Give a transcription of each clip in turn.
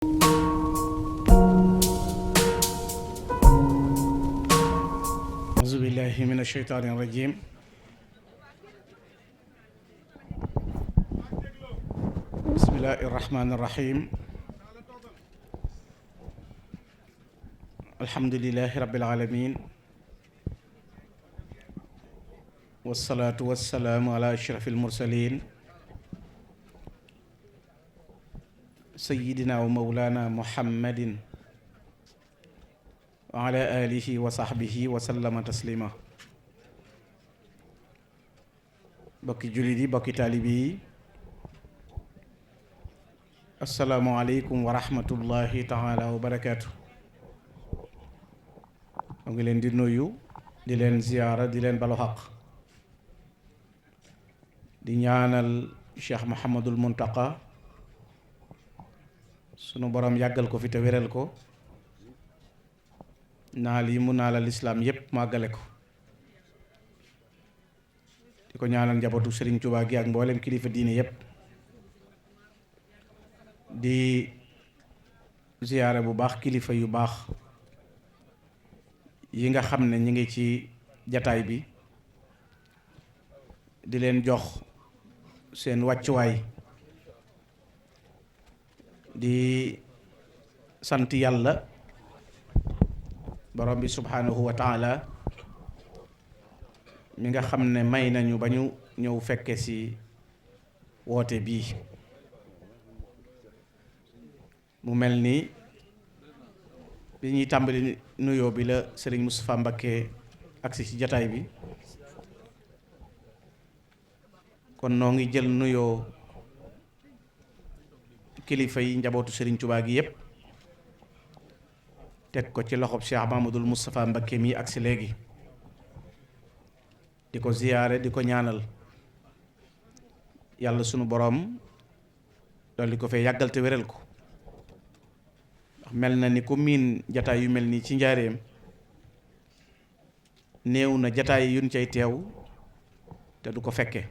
أعوذ بالله من الشيطان الرجيم بسم الله الرحمن الرحيم الحمد لله رب العالمين والصلاة والسلام على أشرف المرسلين سيدنا ومولانا محمد وعلى آله وصحبه وسلم تسليما bokki jullit yi bokki taalibe yi asalaamualeykum wa rahmatullahi taala wa barakaatu. mu ngi leen di nuyu di leen ziyaara di leen balu xaq di ñaanal Cheikh Mouhamadul Muntaqa sunu borom yàggal ko fi te wéral ko naal yi mu naalal lislaam yépp màggale ko di ko ñaanal njabootu Sëriñ Tuubaa gi ak mboolem kilifa diine yépp di ziyaare bu baax kilifa yu baax yi nga xam ne ñi ngi ci jataay bi di leen jox seen wàccuwaay di sant yàlla borom bi subhanahu wa taala mi nga xam ne may nañu ba ñu ñëw fekke ci woote bii mu mel ni bi ñuy tàmbali nuyoo bi la Serigne Moustapha Mbacké agsi ci jataay bi kon noo ngi jël nuyoo kilifa yi njabootu Serigne Touba gi yépp teg ko ci loxob Cheikh Mamadul Moustapha Mbacké mi agsi léegi di ko ziyaare di ko ñaanal yàlla sunu boroom dolli ko fee yàggal te wéral ko ndax mel na ni ku miin jataay yu mel nii ci njaareem néew na jataay yuñ cay teew te du ko fekke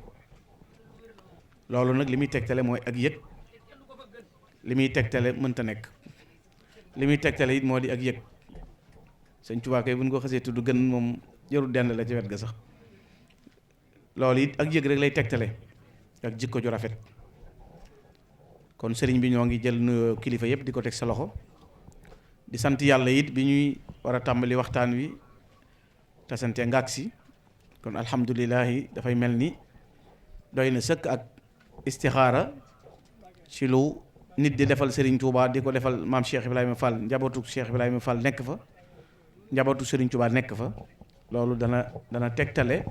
loolu nag li muy tegtale mooy ak yëg li muy tegtale mënta nekk li muy tegtale it moo di ak yëg Sëñ Tuubaa kay bu ñu ko xasee tudd gën moom jarul dend la ci wet ga sax loolu it ak yëg rek lay tegtale ak jikko ju rafet kon sëriñ bi ñoo ngi jël nuyoo kilifa yépp di ko teg sa loxo di sant yàlla it bi ñuy war a tàmbali waxtaan wi te sante ngaak si kon alhamdulilahi dafay mel ni doy na sëkk ak istixaara ci lu nit di defal Serigne Touba di ko defal maam Cheikh Ibrahima Fall njabootu Cheikh Ibrahima Fall nekk fa njabootu Serigne Touba nekk fa loolu dana tegtale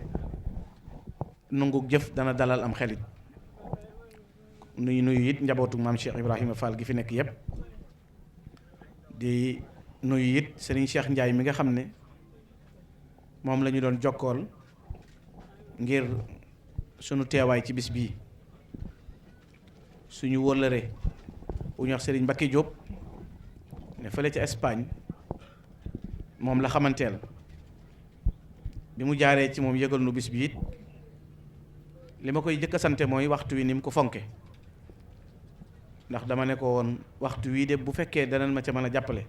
nungu jëf dana dalal am xelit nuyu it njabootu maam Cheikh Ibrahima Fall gi fi nekk yépp di nuyu it Serigne Cheikh Ndiaye mi nga xam ne moom la ñu doon jokkool ngir sunu teewaay ci bis bii suñu wóllëre bu ñu wax Serigne Mbacké Diop ne fële ca Espagne moom la xamanteel bi mu jaaree ci moom yëgal nu bis bi it li ma koy jëkk a sante mooy waxtu wi ni mu ko fonke ndax dama ne ko woon waxtu wii de bu fekkee danañ ma ca mën a jàppale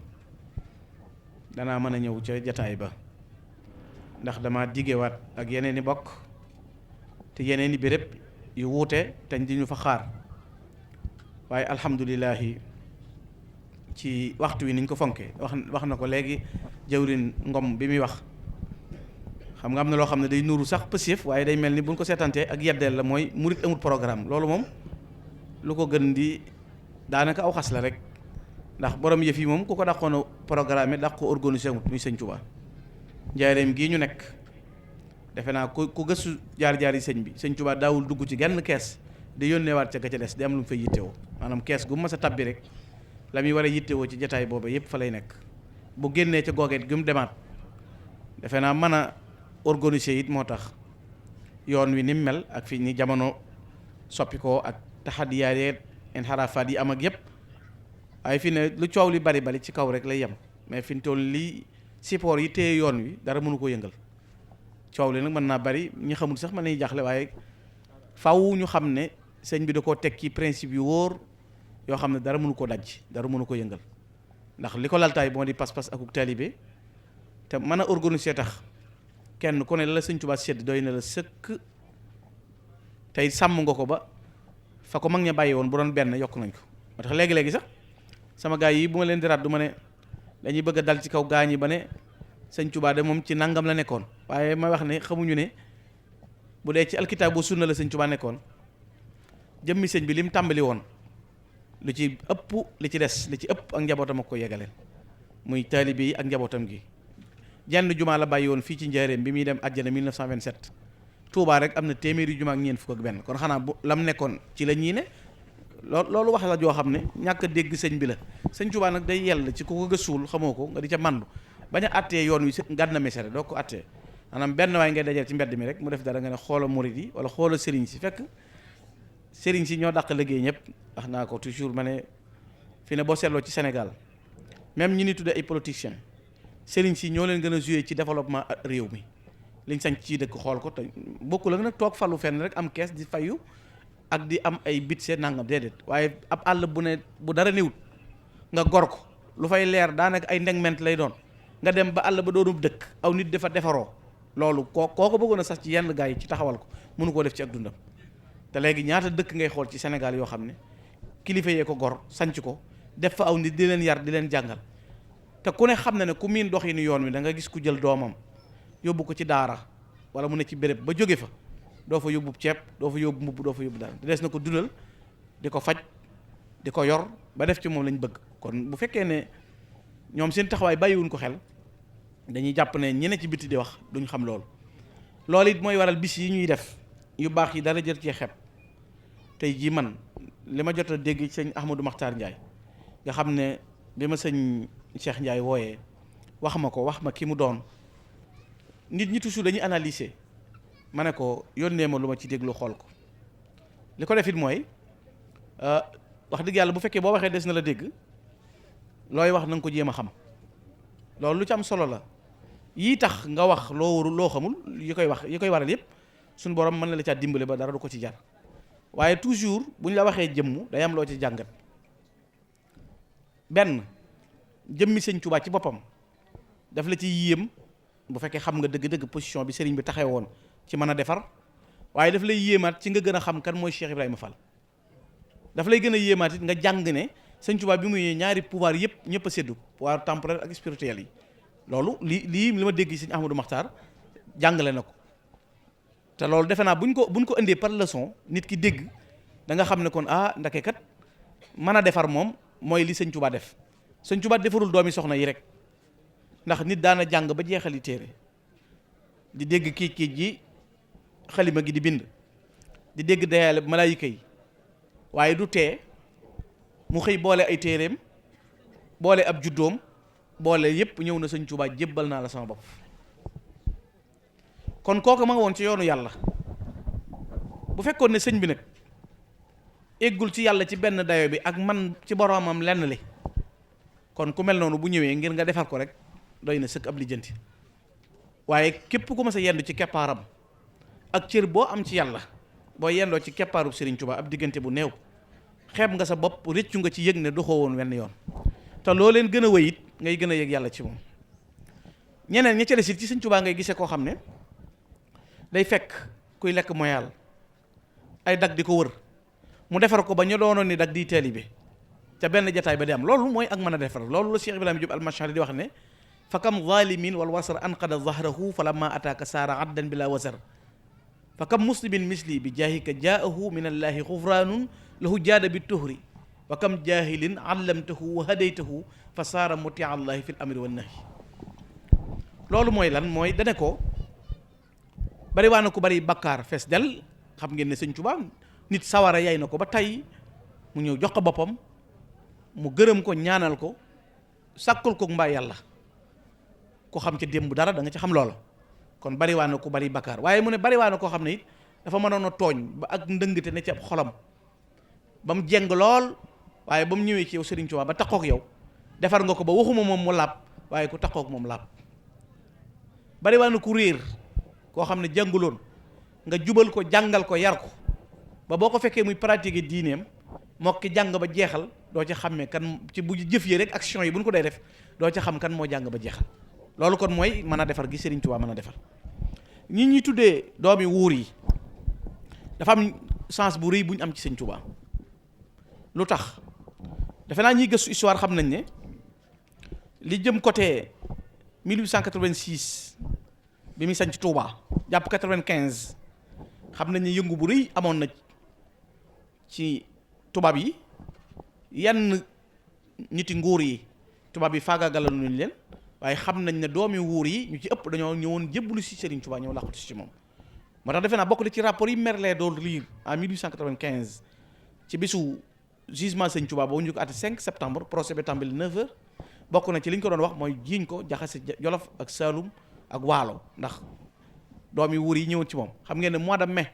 danaa mën a ñëw ca jataay ba ndax dama diggewaat ak yeneen i bokk te yeneen i béréb yu wuute te di ñu fa xaar waaye alhamdulilahi ci waxtu wi niñ ko fonke wax na ko léegi jawrin Ngom bi muy wax xam nga am na loo xam ne day nuru sax pësif waaye day mel ni buñ ko seetantee ak yeddeel la mooy murit amul programme loolu moom lu ko gën di daanaka aw xas la rek ndax borom yëf yi moom ku ko dàqoon a programme dàq ko organisé wut muy Sëñ Tuubaa njaareem gii ñu nekk defe naa ku gëstu jaar-jaar yi sëñ bi Sëñ Tuubaa daawul dugg ci genn kees di yónneewaat ca ga ca des di am lu mu fay yittewoo maanaam kees gu mas a tabbi rek la muy war a yittewoo ci jataay booba yépp fa lay nekk bu génnee ca googeet gi mu demaat defe naa mën a organiser it moo tax yoon wi ni mu mel ak fi ni jamono soppi ko ak taxadiyaat inxaraafaat yi am ak yépp waaye fi ne lu coow li bari ci kaw rek lay yem mais fi mu toll lii support yi téye yoon wi dara mënu ko yëngal coow li nag mën naa bari ñi xamul sax mën nañu jaaxle waaye faw ñu xam ne sëñ bi da koo teg ci principe yu wóor yoo xam ne dara mënu ko daj, dara mënu ko yëngal, ndax li ko laltaay moo di pas-pas akuk taalibe te mën a organiser tax kenn ku ne la Sëñ Tuubaa sedd doy na la sëkk, tey sàmm nga ko ba fa ko mag ña bàyyi woon bu doon benn yokk nañ ko. moo tax léegi-léegi sax sama gaay yi bu ma leen di raat du ma ne dañuy bëgg a dal ci kaw gaañ yi ba ne Sëñ Tuubaa de moom ci nangam la nekkoon, waaye ma wax ne xamuñu ne bu dee ci alkitaab bu sunna la Sëñ Tuubaa nekkoon, jëmmi sëñ bi lim tàmbali woon lu ci ëpp li ci des li ci ëpp ak njabootam ak ko yegaleen, muy taalibe yi ak njabootam gi. jenn jumaa la bàyyi woon fii ci Njaaréem bi muy dem àjjana 1927, Touba rek am na téeméeri jumaa ak ñeent fukk ak benn, kon xanaa bu lam nekkoon ci la ñii ne loolu wax la joo xam ne ñàkk a dégg sëñ bi la. Sëñ Tuubaa nag day yell ci ku ko gëstuwul xamoo ko nga di ca mandu bañ a attee yoon wi Gana Messere doo ko attee, maanaam benn waay ngay dajal ci mbedd mi rek mu def dara nga ne xoola murid yi wala xoola sëriñ si, fekk sëriñ si ñoo dàq liggéey ñëpp. wax naa ko toujours ma ne fi ne boo seetloo ci Sénégal même ñi ni tudde ay politiciens sëriñ si ñoo leen gën a joué ci développement réew mi, liñ sañ ci dëkk xool ko te bokkul ak nag toog falu fenn rek am kees di fayu ak di am ay budget nangam, déedéet. waaye ab àll bu ne bu dara néewut nga gor ko lu fay leer daanaka ay ndegment lay doon, nga dem ba àll ba doonub dëkk aw nit dafa defaroo, loolu koo ko bëggoon a sax ci yenn gaay yi ci taxawal ko mënu koo def ci ak dundam. te léegi ñaata dëkk ngay xool ci Sénégal yoo xam ne kilifa yee ko gor sanc ko def fa aw nit di leen yar di leen jàngal, te ku ne xam na ne ku miin doxinu yoon wi da nga gis ku jël doomam yóbbu ko ci daara wala mu ne ci béréb ba jóge fa doo fa yóbbu ceeb, doo fa yóbbu mbubb, doo fa yóbbu dara, des na ko dundal di ko faj di ko yor ba def ci moom lañ bëgg. kon bu fekkee ne ñoom seen taxawaay bàyyiwuñ ko xel dañuy jàpp ne ñi ne ci biti di wax duñ xam loolu. loolu it mooy waral bis yi ñuy def yu baax yi dara jër cee xeeb. tey jii man li ma jot a dégg sëñ Ahmadou Makhtar Ndiaye nga xam ne bi ma sëñ Cheikh Ndiaye wooyee wax ma ko, wax ma ki mu doon, nit ñi toujours dañuy analyser. ma ne ko yónnee ma lu ma ci déglu xool ko. li ko defit mooy wax dëgg yàlla bu fekkee boo waxee des na la dégg looy wax na nga ko jéem a xam, loolu lu ci am solo la. yii tax nga wax loo warul loo xamul yi koy waral yëpp suñu borom mën na la caa dimbale ba dara du ko ci jar, waaye toujours bu ñu la waxee jëmm day am loo ci jàngat. benn jëmmi Sëñ Tuubaa ci boppam daf la ci yéem bu fekkee xam nga dëgg-dëgg position bi sëriñ bi taxee woon ci mën a defar, waaye daf lay yéemaat ci nga gën a xam kan mooy Cheikh Ibrahima Fall. daf lay gën a yéemaat it nga jàng ne Sëñ Tuubaa bi muy ñaari pouvoir yëpp ñëpp a séddu, pouvoir temporel ak spirituel yi. loolu lii li ma dégg Sëñ Ahmadou Makhtar jàngale na ko, te loolu defe naa buñ ko indee par leçon nit ki dégg da nga xam ne kon ndake kat mën a defar moom mooy li Sëñ Tuubaa def. Sëñ Tuubaa defarul doomi soxna yi rek, ndax nit daana jàng ba jeexali téere di dégg kiij ji xalima gi di bind di dégg dayaale malaayika yi, waaye du tee mu xëy boole ay téereem boole ab juddoom boole yépp ñëw na Sëñ Tuubaa jébbal naa la sama bopp. kon kooku ma nga woon ci yoonu yàlla. bu fekkoon ne sëñ bi nag eggul ci yàlla ci benn dayo bi ak man ci boroomam lenn li, kon ku mel noonu bu ñëwee ngir nga defar ko rek doy na sëkk ab lijjanti. waaye képp ku ma sa yendu ci keppaaram ak cër boo am ci yàlla boo yendoo ci keppaarub Sëriñ Tuubaa ab diggante bu néew xeeb nga sa bopp, réccu nga ci yëg ne doxoo woon wenn yoon, te loo leen gën a wëyit ngay gën a yëg yàlla ci moom. ñeneen ña ca des it ci Sëñ Tuubaa ngay gisee koo xam ne day fekk kuy lekk moyal ay dag di ko wër mu defar ko ba ñu doonoon ni dag di taalibe ca benn jataay ba di am. loolu mooy ak mën a defar. loolu la Cheikh Ibrahima Diop al-Mashari di wax ne fa kam zalimin wal wasar anqada zahrahu fa lamma ataaka saara addan bila wasar fa kam muslimin misli bi jaahika jaahu min allahi xufraanun lahu jaada bi tuhri wa kam jaahilin allamtahu wa hadaytahu fa saara mutia allahi fi l amri wan nahi. loolu mooy lan? mooy dane ko bari waa na ko bari bakkaar fees del. xam ngeen ne Sëñ Tuubaa nit sawara yay na ko ba tey mu ñëw jox ko boppam, mu gërëm ko ñaanal ko sàkkul ko mbaa yàlla. ko xam ca démb dara da nga ci xam loola. kon bari waa na ko bari bakkaar, waaye mu ne bari waa na koo xam ne it dafa mënoon a tooñ ba ak ndëngte ne ci ab xolam ba mu jeng lool, waaye ba mu ñëwee ci yow Sëriñ Tuubaa ba taxook yow defar nga ko ba waxuma moom mu laab waaye ku taxook moom laab. bari waa na ku réer koo xam ne jànguloon nga jubal ko jàngal ko yar ko ba boo ko fekkee muy pratiquer diineem moo ki jàng ba jeexal doo ca xàmmee kan ci bu jëf yi rek action yi bu ñu ko dee def doo ca xam kan moo jàng ba jeexal. loolu kon mooy mën a defar gi Serigne Touba mën a defar ñi ñuy tuddee doomi wuur yi dafa am chance bu rëy bu ñu am ci Serigne Touba. lu tax defe naa ñuy gëstu histoire xam nañ ne li jëm côté 1886 bi muy sañ ci Touba jàpp 95 xam nañ ne yëngu bu rëy amoon na ci tubaab yi yenn niti nguur yi tubaab yi faagaagaloon nañ leen waaye xam nañ ne doomi wuur yi ñu ci ëpp dañoo ñëwoon jébbalu si Serigne Touba ñëw làqatu si moom. moo tax defe naa bokk na ci rapport yi Merlet doon lire en 1895 ci bisu jugement Serigne Touba boobu ñu ko àtte 5 septembre procès bi tàmbali 9h bokk na ci li ñu ko doon wax mooy jiiñ ko jaxase Jolof ak Saalum ak Waalo ndax doomi wuur yi ñëwoon ci moom. xam ngeen ne mois de mai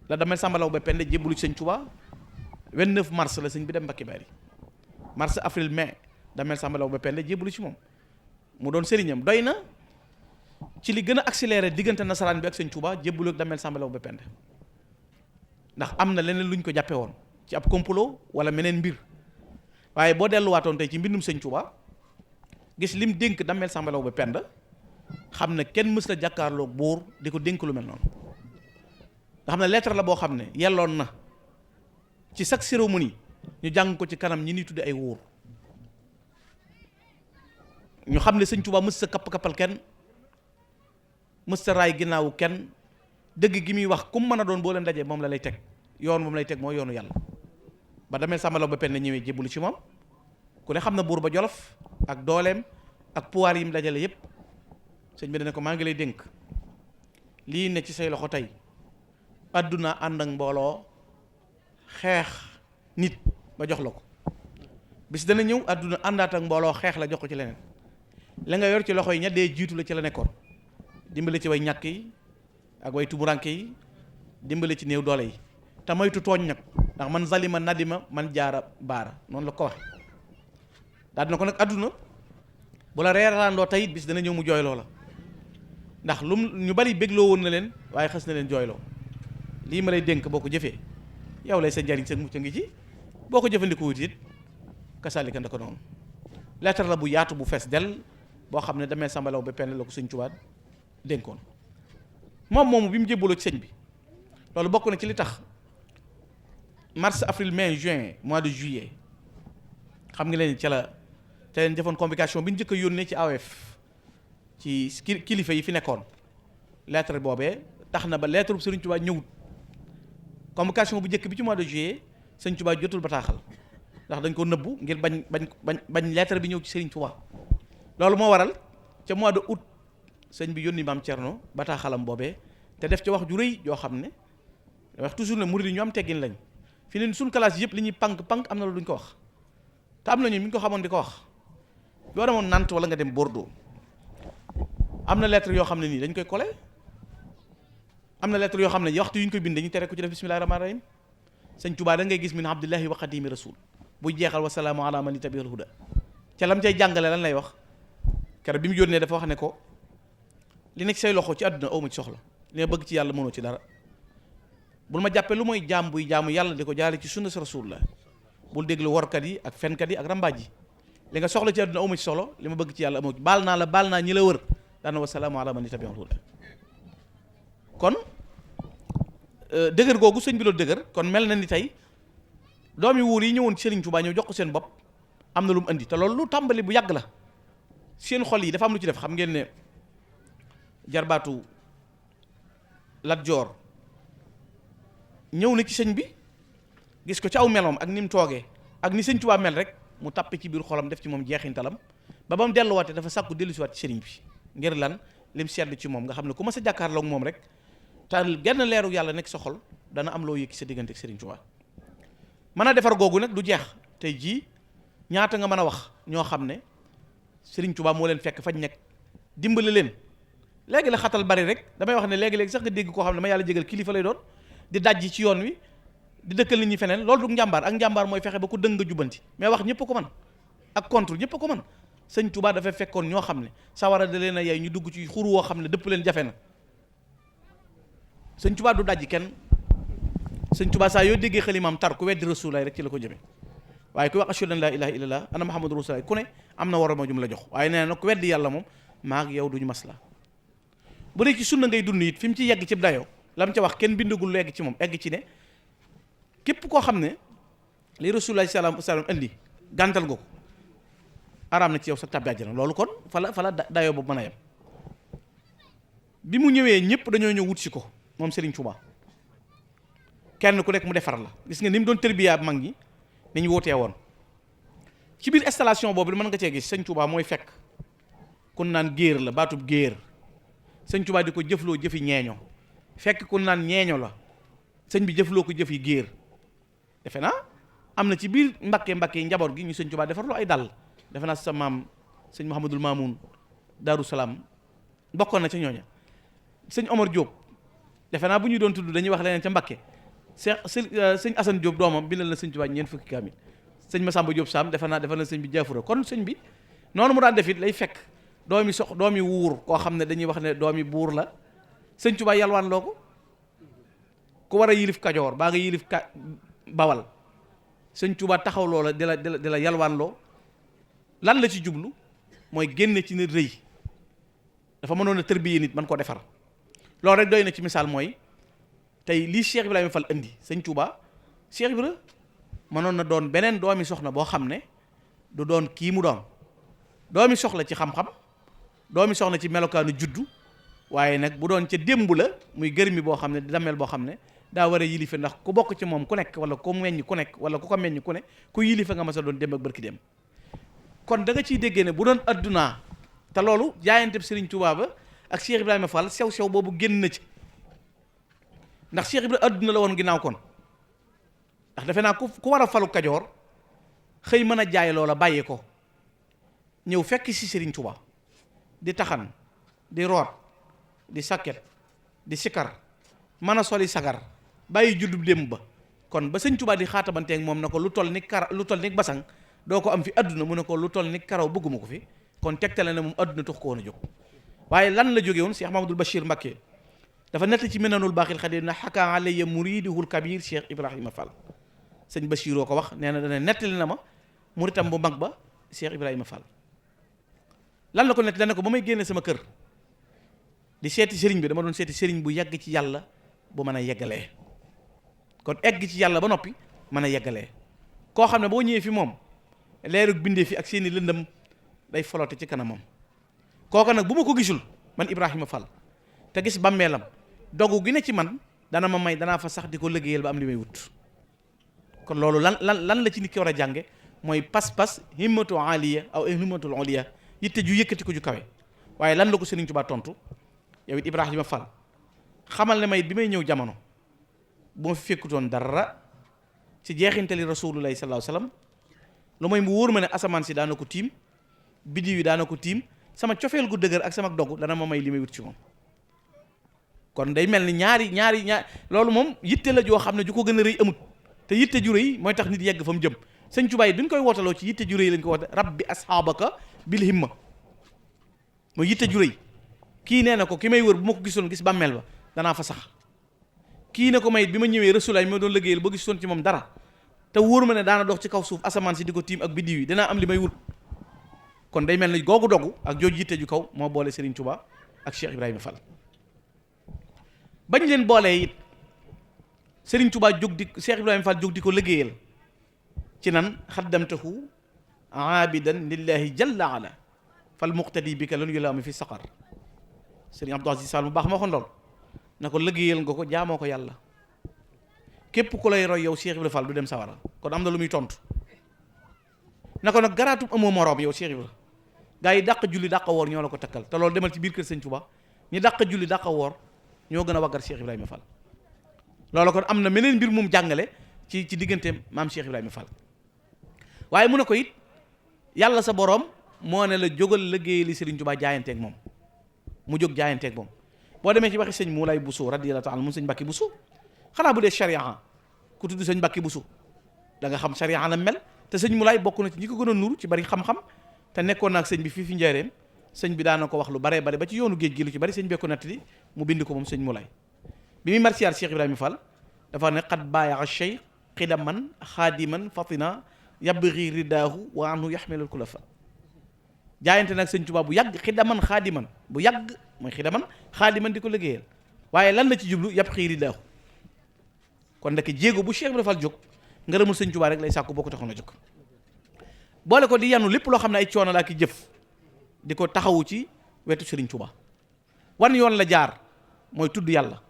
la Damel Samba Laobé Penda jébbalu ci Serigne Touba 29 mars la sëñ bi dem Mbacké Bari mars avril mai Damel Samba Laobé Penda jébbalu ci moom mu doon sëriñam doy na ci li gën a accéléré diggante nasaraan bi ak Serigne Touba jébbalu ak Damel Samba Laobé Penda ndax am na leneen lu ñu ko jàppe woon ci ab complot wala meneen mbir waaye boo delluwaatoon tey ci mbindum Serigne Touba gis lim dénk Damel Samba Laobé Penda xam ne kenn mës la jàkkaarloog buur di ko dénk lu mel noonu nga xam ne lettre la boo xam ne yelloon na ci chaque cérémonie ñu jàng ko ci kanam ñi ni tudde ay wuur ñu xam ne Serigne Touba mës sa kapp-kappal kenn mës sa raay ginnaawu kenn dëgg gi muy wax kum mën a doon boo leen dajee moom la lay teg yoon moom lay teg mooy yoonu yàlla ba Damel Samba Laobé Penda ñëwee jébbalu ci moom ku ne xam na buur ba Jolof ak dooleem ak pouvoir yi mu dajale yépp sëñ bi ne ko maa ngi lay dénk lii ne ci say loxo tey àdduna ànd ak mbooloo xeex nit ba jox la ko bis dana ñëw àdduna àndaat ak mbooloo xeex la jox ko ci leneen la nga yor ci loxo yi ña dee jiitu la ci la nekkoon dimbale ci way ñàkk yi ak way tumuranke yi dimbale ci néew doole yi te moytu tooñ nag ndax man zalima nadima man jaara baara noonu la ko waxe daal dina ko nag àdduna bu la reeraandoo tey bis dana ñëw mu jooyloo la ndax lu ñu bari bégloo woon na leen waaye xas na leen jooyloo lii ma lay dénk boo ko jëfee yow lay sa njariñ sa mucc ngi ci boo ko jëfandikoo wut it kasaalika nda ko noonu lettre la bu yaatu bu fees del boo xam ne Damel Samba Laobé Penda la ko Sëñ Tuubaa dénkoon moom moomu bi mu jébbaloo ci sëñ bi loolu bokk na ci li tax mars avril mai juin mois de juillet xam nga leen ca la te leen defoon convocation bi ñu njëkk a yónnee ci AOF ci kilifa yi fi nekkoon lettre boobee tax na ba lettre bu Sëriñ Tuubaa ñëwut convocation bu njëkk bi ci mois de juillet Sëriñ Tuubaa jotul bataaxal ndax dañ ko nëbbu ngir bañ lettre bi ñëw ci Sëriñ Tuubaa loolu moo waral ca mois de août sëñ bi yónni maam Thierno bataaxalam boobee te def ca wax ju rëy yoo xam ne wax toujours ne murid yi ñu am teggin lañ fi ne suñ classe yëpp li ñuy pank am na lu duñ ko wax te am na ñu mi ngi ko xamoon di ko wax yoo demoon Nantes wala nga dem Bordeaux am na lettre yoo xam ne nii dañ koy collé am na lettre yoo xam ne waxtu yu ñu koy bind dañuy tere ko ci def bismillahi rahmaani rahim sëñ Tuubaa da ngay gis min abdillahi wa xadimi rasul buy jeexal wa salaamu ala man ittabi'al huda ca lam cay jàngale lan lay wax keroog bi mu yónnee dafa wax ne ko li nekk say loxo ci àdduna awma ci soxla li nga bëgg ci yàlla mënoo ci dara bul ma jàppee lu mooy jaam buy jaamu yàlla di ko jaare ci sunna sa rasulullah bul déglu workat yi ak fenkat yi ak rambaaj yi li nga soxla ci àdduna awma ci soxla li ma bëgg ci yàlla amoo ci baal naa ñi la wër daana wa salaamu ala man ittabi'al huda kon dëgër googu sëñ bi loolu dëgër kon mel na ni tey doomi wuur yi ñëwoon ci Sëriñ Tuubaa ñëw jox ko seen bopp am na lu mu indi te loolu lu tàmbali bu yàgg la seen xol yi dafa am lu ci def xam ngeen ne jarbaatu Lat Joor ñëw na ci sëñ bi gis ko ci aw meloom ak ni mu toogee ak ni Sëñ Tuubaa mel rek mu tàppe ci biir xolam def ci moom jeexintalam ba mu delluwaatee dafa sàkku dellusiwaat ci sëriñ bi ngir lan lim seetlu ci moom nga xam ne ku ma sa jàkkaarloog moom rek te genn leeru yàlla nekk sa xol dana am loo yëkki sa diggante ak Sëriñ Tuubaa mën a defar googu nag du jeex tey jii ñaata nga mën a wax ñoo xam ne Sëriñ Tuubaa moo leen fekk fañ nekk dimbali leen léegi la xatal bari rek damay wax ne léegi-léegi sax nga dégg koo xam ne ma yàlla jégal kilifa lay doon di dajji ci yoon wi di dëkkal nit ñi feneen loolu du njàmbaar ak njàmbaar mooy fexe ba ku dëng nga jubbanti mais wax ñëpp ko man ak contre ñëpp ko man Sëñ Tuubaa dafay fekkoon ñoo xam ne sawara da leen a yey ñu dugg ci xur woo xam ne dëpp leen jafe na Sëñ Tuubaa du dajji kenn sëñ Tuubaa saa yoo déggee xalimaam tar ku weddi rasulullaay rek ci la ko jëme waaye ku wax ashhadu an laa ilaaha illallah anna muhammadu rasulullaah ku ne am na warama jum la jox waaye nee na ku weddi yàlla moom maa ak yow duñu masla bu dee ci sunna ngay dund it fi mu ci yegg ci dayoo la mu ca wax kenn bindagul lu egg ci moom egg ci ne képp koo xam ne li rasulullaah salaam indi gàntal nga ko araam na ci yow sa tàbbi àjjana loolu kon fa la dayoo boobu mën a yem bi mu ñëwee ñëpp dañoo ñëw wut si ko moom Serigne Touba kenn ku nekk mu defar la gis nga ni mu doon tërbiyaa mag ñi ni ñu wootee woon ci biir installation boobu mën nga cee gis sëñ Touba mooy fekk kun naan géer la baatub géer sëñ Touba di ko jëfloo jëfi ñeeño fekk kun naan ñeeño la sëñ bi jëfloo ko jëfi géer defe naa am na ci biir mbakke yi njaboot gi ñu sëñ Touba defarloo ay dàll defe naa sa maam sëñ Mouhamadul Mamoun Daaru Salaam bokkoon na ca ñooña sëñ Omar Diop defe naa bu ñu doon tudd dañuy wax leneen ca Mbakke sëñ Assane Diop doomam bindal na sëñ Touba ñeent fukki kaamil sëñ Massamba Diop Sam defe naa defal na sëñ bi jaafura kon sëñ bi noonu mu daan def it lay fekk doomi wuur koo xam ne dañuy wax ne doomi buur la sëñ Touba yalwaan loo ko ku war a yilif Kajoor baa nga yilif Bawal sëñ Touba taxaw loola di la yalwaan loo lan la ci jublu mooy génne ci nit rëy dafa mënoon a tërbiye nit man koo defar loolu rek doy na ci misaal mooy tey lii Cheikh Ibrahima Fall indi sëñ Touba Cheikh Ibrahima mënoon na doon beneen doomi soxna boo xam ne du doon kii mu doon doomi soxla ci xam-xam doomi soxna ci melokaanu juddu waaye nag bu doon ca démb la muy gërmi boo xam ne damel boo xam ne daa war a yilife ndax ku bokk ci moom ku nekk wala ku meññ ku nekk wala ku ko meññ ku ne ku yilife nga mas a doon démb ak barki dem kon da nga ciy déggee ne bu doon addunaa te loolu jaayante Serigne Touba ba ak Cheikh Ibrahima Fall sew boobu génn na ci ndax Cheikh Ibrahima adduna la woon ginnaaw kon ndax defe naa ku war a falu Kajoor xëy mën a jaay loola bàyyee ko ñëw fekk si Serigne Touba di taxan di root di sakket di sikar mën a soli sagar bàyyi juddub démb ba kon ba sëñ Touba di xaatabanteeg moom na ko lu toll ni basang doo ko am fi adduna mu ne ko lu toll ni karaw bëgguma ko fi kon tegtale na moom adduna tax ko woon a jóg waaye lan la jóge woon Cheikh Mahamadul Bachir Mbacké dafa nett ci Minanul Baaxil Xadiim na xaka alayya muridihul kabir Cheikh Ibrahima Fall sëñ Bachiroo ko wax nee na dana nettali na ma muritam bu mag ba Cheikh Ibrahima Fall lan la ko nettali dana ko ba may génne sama kër di seeti sëriñ bi dama doon seeti sëriñ bu yàgg ci yàlla bu mën a yeggalee kon egg ci yàlla ba noppi mën a yeggalee koo xam ne boo ñëwee fi moom leerug bindee fi ak seeni lëndëm day folote ci kanamam kooka nag bu ma ko gisul man Ibrahima Fall te gis bàmmeelam dogu gi ne ci man dana ma may danaa fa sax di ko liggéeyal ba am li may wut kon loolu lan la ci nit ki war a jànge mooy pas-pas himmatu aliya aw himmatul aliya yitte ju yëkkati ko ju kawe waaye lan la ko Serigne Touba tontu yow it Ibrahima Fall xamal ne may bi may ñëw jamono bu ma fi fekkutoon dara ci jeexintali rasulullahi sallallahu alayhi wasallam lu mooy mu wóor ma ne asamaan si daana ko tiim biddiw yi daana ko tiim sama cofeel gu dëgër ak sama dogu dana ma may li may wut ci moom kon day mel ni ñaari loolu moom yitte la joo xam ne ju ko gën a rëy amut te yitte ju rëy mooy tax nit yegg fa mu jëm sëñ Tuubaa yi duñ koy wootaloo ci yitte ju rëy lañ ko woote rabbi asxaabaka bil himma mooy yitte ju rëy kii nee na ko ki may wër bu ma ko gisoon gis bàmmeel ba danaa fa sax kii ne ko may bi ma ñëwee rasulaay bi ma doon liggéeyal ba gisoon ci moom dara te wóor ma ne daana dox ci kaw suuf asamaan si di ko tiim ak biddiw yi danaa am li may wut kon day mel ni googu dogu ak jooju yitte ju kaw moo boole Serigne Touba ak Cheikh Ibrahima Fall bañ leen boolee it Serigne Touba jóg di Cheikh Ibrahima Fall jóg di ko liggéeyal ci nan xaddamtahu aabidan lillahi jalla ala fal muqtadi bi ka lan yulaami fi saqar Serigne Abdou Aziz Sall mu baax ma waxoon lool na ko liggéeyal nga ko jaamoo ko yàlla képp ku lay roy yow Cheikh Ibrahima Fall du dem sawara kon am na lu muy tontu na ko nag garaatub amoo moroom yow Cheikh Ibrahima gaa yi dàq julli dàq woor ñoo la ko takkal te loolu demal ci biir kër Sëñ Touba ñi dàq julli dàq woor ñoo gën a waggar Cheikh Ibrahima Fall loolu kon am na meneen mbir mum jàngale ci digganteem maam Cheikh Ibrahima Fall waaye mu ne ko it yàlla sa boroom moo ne la jógal liggéey li Serigne Touba jaayanteeg moom mu jóg jaayanteeg moom boo demee ci waxi sëñ Moulay Bousso radiyallahu ta'ala mun sëñ Mbàkke Bousso xanaa bu dee charia ku tudd sëñ Mbàkke Bousso da nga xam charia la mel te sëñ Moulay bokk na ci ñi ko gën a nuru ci bari xam-xam te nekkoon naag sëñ bi fii fi njaareem sëñ bi daana ko wax lu baree bari ba ci yoonu géej gi lu ci bari sëñ bee ko nettali mu bind ko moom sëñ Moulay bi muy marsiyaar Cheikh Ibrahima Fall dafa ne qad baayaxa shay xidaman xaadiman fatina yabri ridaahu wa anhu yaxmilul kulafa jaayante nag sëñ Tuubaa bu yàgg xidaman xaadiman bu yàgg mooy xidaman xaadiman di ko liggéeyal waaye lan la ci jublu yabri ridaahu kon ndeke jéego bu Cheikh Ibra Fall jóg ngërëmul sëñ Tuubaa rek lay sàkku boo ko taxoon a jóg boole ko di yanu lépp loo xam ne ay coono laa ki jëf di ko taxawu ci wetu Sëriñ Tuubaa wan yoon la jaar mooy tudd yàlla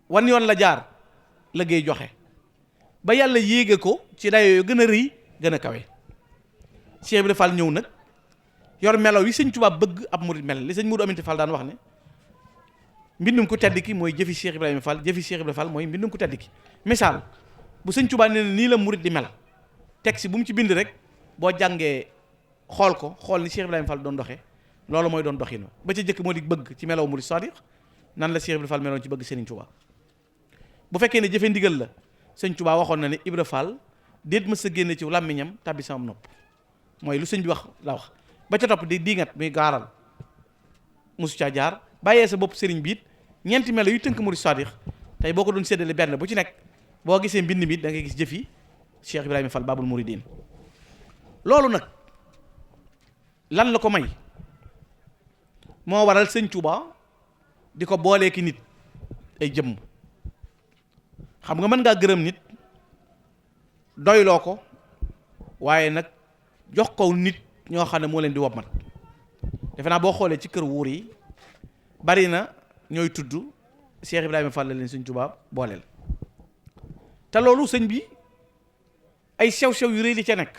wan yoon la jaar liggéey joxe ba yàlla yéege ko ci dayo yu gën a rëy gën a kawe Cheikh Ibra Fall ñëw nag yor melaw yi sëñ Tuubaa bëgg ab murid mel li sëñ Modou Aminta Fall daan wax ne mbindum ku tedd ki mooy jëfi Cheikh Ibrahima Fall jëfi Cheikh Ibrahima Fall mooy mbindum ku tedd ki misaal bu sëñ Tuubaa nee na nii la murid di mel texte bu mu ci bind rek boo jàngee xool ko xool ni Cheikh Ibrahima Fall doon doxee loolu mooy doon doxin ba ca jëkk moo di bëgg ci melaw murid sadiq nan la Cheikh Ibrahima Fall meloon ci bëgg Sëriñ Tuubaa bu fekkee ne jëfe ndigal la sëñ Tuubaa waxoon na ne Ibra Fall déet ma sa génne ci làmmiñam tàbbi sama nopp mooy lu sëñ bi wax la wax ba ca topp di diingat muy gaaral mosu caa jaar bàyyee sa bopp sëriñ biit ñeenti melo yu tënk murid sadiq tey boo ko doon séddale benn bu ci nekk boo gisee mbind mi da ngay gis jëfi Cheikh Ibrahima Fall Babul Mouridine loolu nag lan la ko may moo waral sëñ Tuubaa di ko boolee ki nit ay jëmm xam nga mën ngaa gërëm nit doyloo ko waaye nag jox ko nit ñoo xam ne moo leen di wommat defe naa boo xoolee ci kër wuur yi bari na ñooy tudd Cheikh Ibrahima Fall la leen sëñ Tuubaa booleel te loolu sëñ bi ay sew-sew yu rëy li ca nekk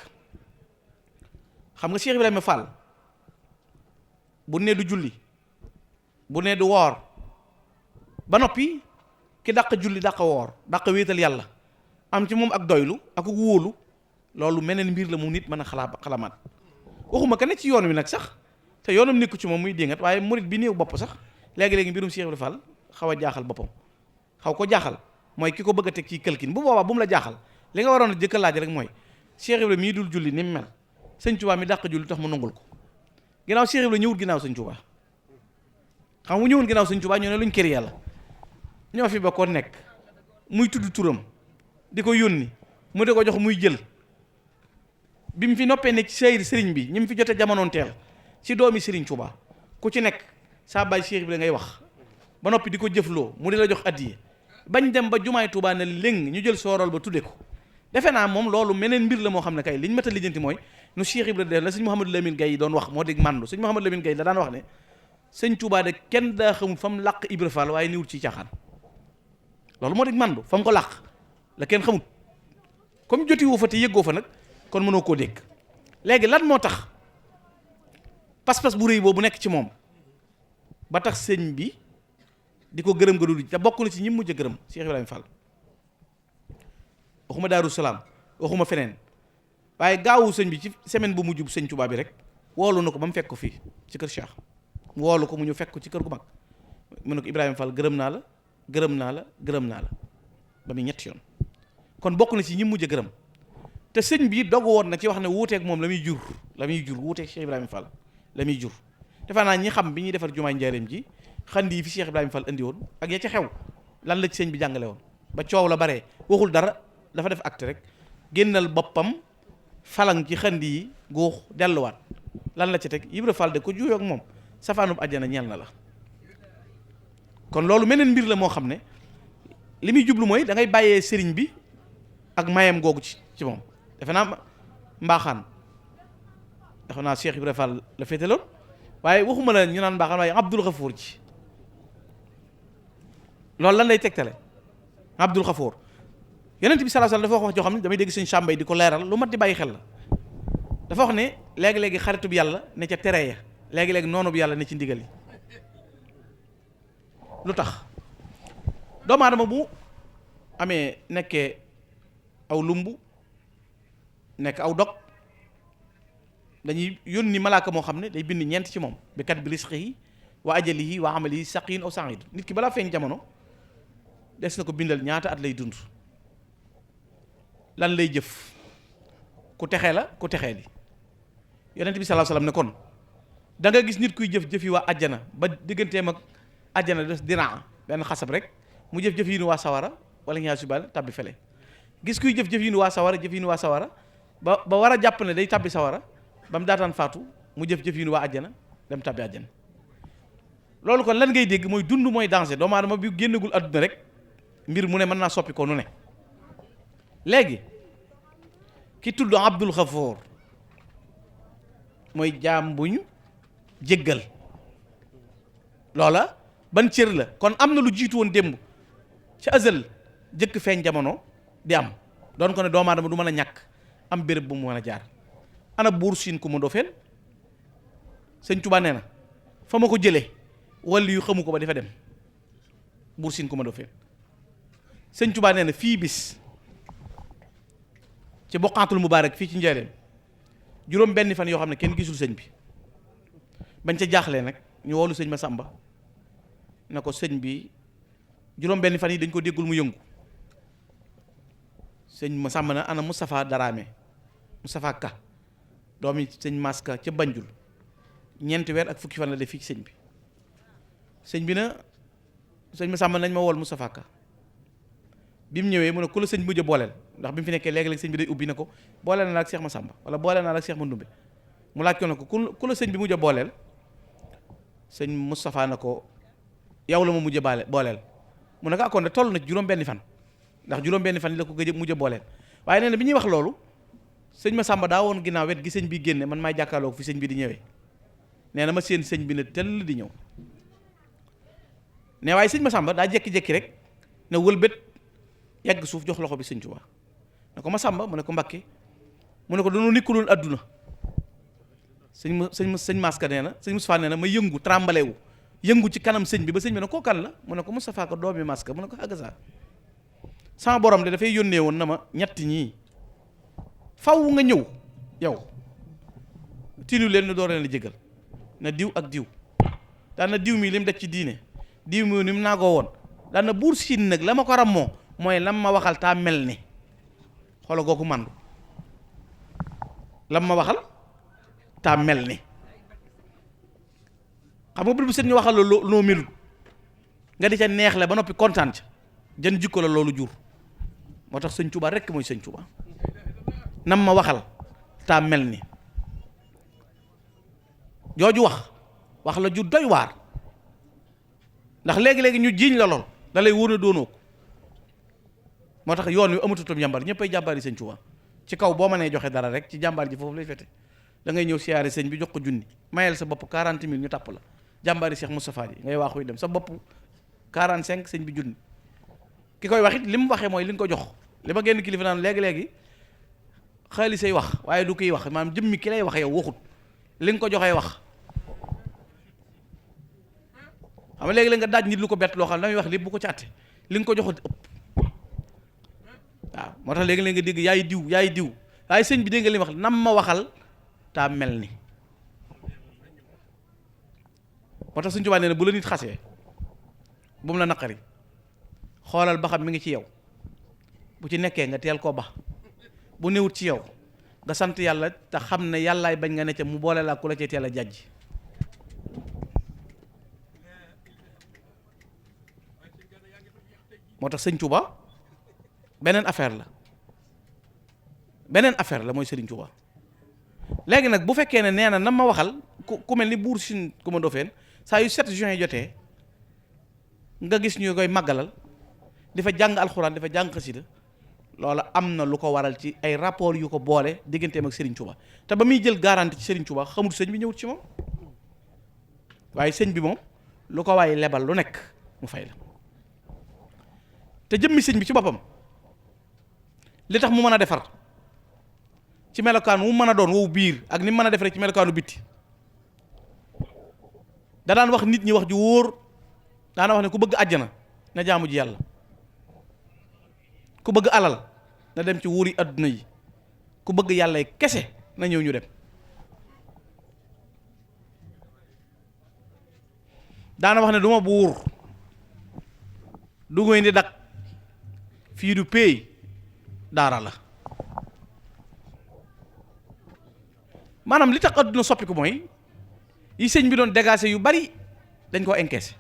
xam nga Cheikh Ibrahima Fall bu ne du julli bu ne du woor ba noppi ki dàq julli dàq woor dàq wéetal yàlla am ci moom ak doylu ak wóolu loolu meneen mbir la mu nit mën a xalamaat waxuma ka ne ci yoon wi nag sax te yoonam nekku ci moom muy déngat waaye murit bi néew bopp sax léegi-léegi mbirum Cheikh Ibrahima Fall xaw a jaaxal boppam xaw ko jaaxal mooy ki ko bëgg a teg ci këlkin bu boobaa bu mu la jaaxal li nga waroon a jëkk laaj rek mooy Cheikh Ibrahima mii dul julli ni mu mel sëñ Tuubaa mi dàq julli tax mu nangul ko ginnaaw Cheikh Ibrahima ñëwut ginnaaw sëñ Tuubaa xam nga ñëwul ginnaaw sëñ Tuubaa ñoo ne luñ kër yàlla ñoo fi bokkoon nekk muy tudd turam di ko yónni mu di ko jox muy jël bi mu fi noppee ne ci sayri sëriñ bi ñi mu fi jote jamonoon teel ci doomi sëriñ Tuubaa ku ci nekk saa baay Cheikh Ibrahima ngay wax ba noppi di ko jëfloo mu di la jox addiye bañ dem ba jumaay Tuubaa ne léng ñu jël soorol ba tudde ko defe naa moom loolu meneen mbir la moo xam ne kay liñ mat a lijjanti mooy nu Cheikh Ibrahima def la sëñ Mouhamadou Lamine Gaye doon wax moo dig màndu sëñ Mouhamadou Lamine Gaye da daan wax ne sëñ Tuubaa de kenn daa xamul fa mu làq Ibra Fall waaye niwut ci caaxaan loolu moo dig màndu fa mu ko làq la kenn xamut comme jotiwoo fa te yëggoo fa nag kon mënoo koo dégg léegi lan moo tax pas-pas bu rëy boobu nekk ci moom ba tax sëñ bi di ko gërëm gëdul te bokk na ci ñi mujj a gërëm Cheikh Ibrahima Fall waxuma Daaru Salaam waxuma feneen waaye gaawu sëñ bi ci semaine bu mujj bu sëñ Tuubaa bi rek woolu na ko ba mu fekk ko fii ci kër Cheikh mu woolu ko mu ñu fekk ko ci kër gu mag mu ne ko Ibrahima Fall gërëm naa la gërëm naa la gërëm naa la ba muy ñetti yoon kon bokk na ci ñi mujj a gërëm te sëñ bi dogu woon na ci wax ne wuuteeg moom la muy jur wuuteeg Cheikh Ibrahima Fall la muy jur defe naa ñi xam bi ñuy defar jumaay njaareem ji xandi yi fi Cheikh Ibrahima Fall indi woon ak ya ca xew lan la ci sëñ bi jàngale woon ba coow la baree waxul dara dafa def acte rek génnal boppam falang ci xandi yi góox delluwaat lan la ca teg Ibra Fall de ko juuyoo ak moom safaanub àjjana ñeel na la kon loolu meneen mbir la moo xam ne li muy jublu mooy da ngay bàyyee sëriñ bi ak mayam googu ci moom defe naa mbaaxaan defe naa Cheikh Ibrahima Fall la féetaloon waaye waxuma la ñu naan mbaaxaan waaye Abdul Xafoor ji loolu lan lay tegtale Abdul Xafoor yonent bi sallallahu alayhi wasallam dafa wax joo xam ne damay dégg sëñ Sàmbay di ko leeral lu mat di bàyyi xel la dafa wax ne léegi-léegi xaritu bi yàlla ne ca tere ya léegi-léegi noonu bi yàlla ne ci ndigal yi lu tax doomu aadama bu amee nekkee aw lumbu nekk aw dog dañuy yónni malaaka moo xam ne day bind ñeent ci moom bi kat bi risqihi wa ajalihi wa amalihi saqiin aw sa'id nit ki balaa feeñ jamono des na ko bindal ñaata at lay dund lan lay jëf ku texee la ku texee li yonent bi sallallahu alayhi wasallam ne kon da nga gis nit kuy jëf-jëf yi waa ajjana ba digganteem ak ajjana des dinaa benn xasab rek mu jëf-jëf yi ni waa sawara wala ñaa subal tabbi fele gis kuy jëf yi nu waa sawara ba war a jàpp ne day tabbi sawara ba mu daataan faatu mu jëf yi nu waa àjjana dem tabbi àjjana. loolu kon lan ngay dégg mooy dund mooy danger doomu aadama bi génnagul àdduna rek mbir mu ne mën naa soppi ko nu ne. léegi ki tudd Abdul Xafoor mooy jaam bu ñu jéggal loola ban cër la kon am na lu jiitu woon démb ci azal jëkk feeñ jamono di am doon ko ne doomu aadama du mën a ñàkk am béréb bu mu mën a jaar. ana buur siin ku ma dofeen sëñ Tuubaa nee na fa ma ko jëlee wala yu xamu ko ba dafa dem buur siin ku ma dofeen sëñ Tuubaa nee na fii bis ci boqaatul mubaarak fii ci njëreem juróom benn fan yoo xam ne kenn gisul sëñ bi bañ ca jaaxlee nag ñu woolu sëñ Masamba na ko sëñ bi juróom benn fan yi dañ ko déggul mu yëngu sëñ Masamba na ana Moustapha Daraame Moustapha Ka doomi sëñ Maska ca Banjul ñeenti weer ak fukki fan la def fii ci sëñ bi sëñ bi na sëñ Masamba nañ ma wool Moustapha Ka bi mu ñëwee mu ne ku la sëñ mujj a booleel ndax bi mu fi nekkee léegi-léegi sëñ bi day ubbi na ko booleel na la ak Cheikh Massamba wala booleel na la ak Cheikh Mandumbe mu laaj ko ne ko ku la sëñ bi mujj a booleel sëñ Moustapha na ko yow la ma mujj a booleel mu ne ko akkoon de toll na juróom-benni fan ndax juróom-benni fan yi la ko gëj mujj a booleel waaye nee na bi ñuy wax loolu sëñ Massamba daa woon ginnaaw wet gi sëñ bi génne man maay jàkkaarloo fi sëñ bi di ñëwee nee na ma seen sëñ bi ne tell di ñëw ne waaye sëñ Massamba daa jekki-jekki rek ne wëlbét yàgg suuf jox loxo bi sëñ Tuubaa ne ko Masamba mu ne ko Mbakke mu ne ko dañoo nekkuloon adduna sëñ Maska nee na sëñ Moustapha nee na ma yëngu tremblé wu yëngu ci kanam sëñ bi ba sëñ bi ne koo kan la mu ne ko Moustapha ko doomi Maska mu ne ko àggasa sama borom de dafay yónnee woon na ma ñett ñii faw nga ñëw yow tiinu leen ne door leen la jégal na diw ak diw daan na diw mii li mu def ci diine diw mii ni mu naagoo woon daan na buur siin nag la ma ko rammoo mooy lam ma waxal taa mel ni xoola googu man lam ma waxal taa mel ni xam nga bu set ñu waxal la loo melut nga di ca neexle ba noppi kontaan ca jën jikko la loolu jur moo tax sëñ Tuubaa rekk mooy sëñ Tuubaa nam ma waxal taa mel ni jooju wax la ju doy waar ndax léegi-léegi ñu jiiñ la lool da lay wóor ne doonoo ko moo tax yoon wi amatutum jàmbar ñëppay jàmbaar yi sëñ Tuubaa ci kaw boo mënee joxe dara rek ci jàmbaar ji foofu lay fete da ngay ñëw siyaare sëñ bi jox ko junni mayel sa bopp 40 000 ñu tàpp la jàmbaari Cheikh Moustapha ji ngay waaxuy dem sa bopp 45 sëñ bi junni ki koy wax it li mu waxee mooy li nga ko jox li ma génn kilifa naan léegi-léegi xaalisay wax waaye du kiy wax maanaam jëmmi ki lay wax yow waxut li nga ko joxee wax xam nga léegi-léegi nga daaj nit lu ko bett loo xam ne damay wax lépp bu ko ci àtte li nga ko joxut ëpp waaw moo tax léegi-léegi nga dégg yaay diw waaye sëñ bi dégg nga li wax nam ma waxal taa mel ni moo tax Sëñ Tuubaa nee na bu la nit xasee bu mu la naqari xoolal ba xam mi ngi ci yow bu ci nekkee nga teel koo ba bu newut ci yow nga sant yàlla te xam ne yàllaay bañ nga ne ca mu boole laa ku la cee teel a jàjj moo tax Sëñ Tuubaa beneen affaire la mooy Sëriñ Tuubaa léegi nag bu fekkee ne nee na ma waxal ku mel ni buur Siin ku ma dofeen saa yu 7 juin jotee nga gis ñu koy màggalal di fa jàng alxuraan di fa jàng xasida loola am na lu ko waral ci ay rapport yu ko boole digganteem ak Serigne Touba te ba muy jël garantie ci Serigne Touba xamul sëñ bi ñëwut ci moom waaye sëñ bi moom lu ko waaye lebal lu nekk mu fay la te jëmmi sëñ bi ci boppam li tax mu mën a defar ci melokaan mu mën a doon wow biir ak ni mu mën a defaree ci melokaanu bitti da daan wax nit ñi wax ju wóor daana wax ne ku bëgg àjjana na jaamu ji yàlla ku bëgg alal na dem ci wóori adduna yi ku bëgg yàlla yi kese na ñëw ñu dem daana wax ne du ma buur du ngoy ni dak fii du péey daara la maanaam li tax adduna soppi ko mooy yi sëñ bi doon dégager yu bari dañ koo encaissé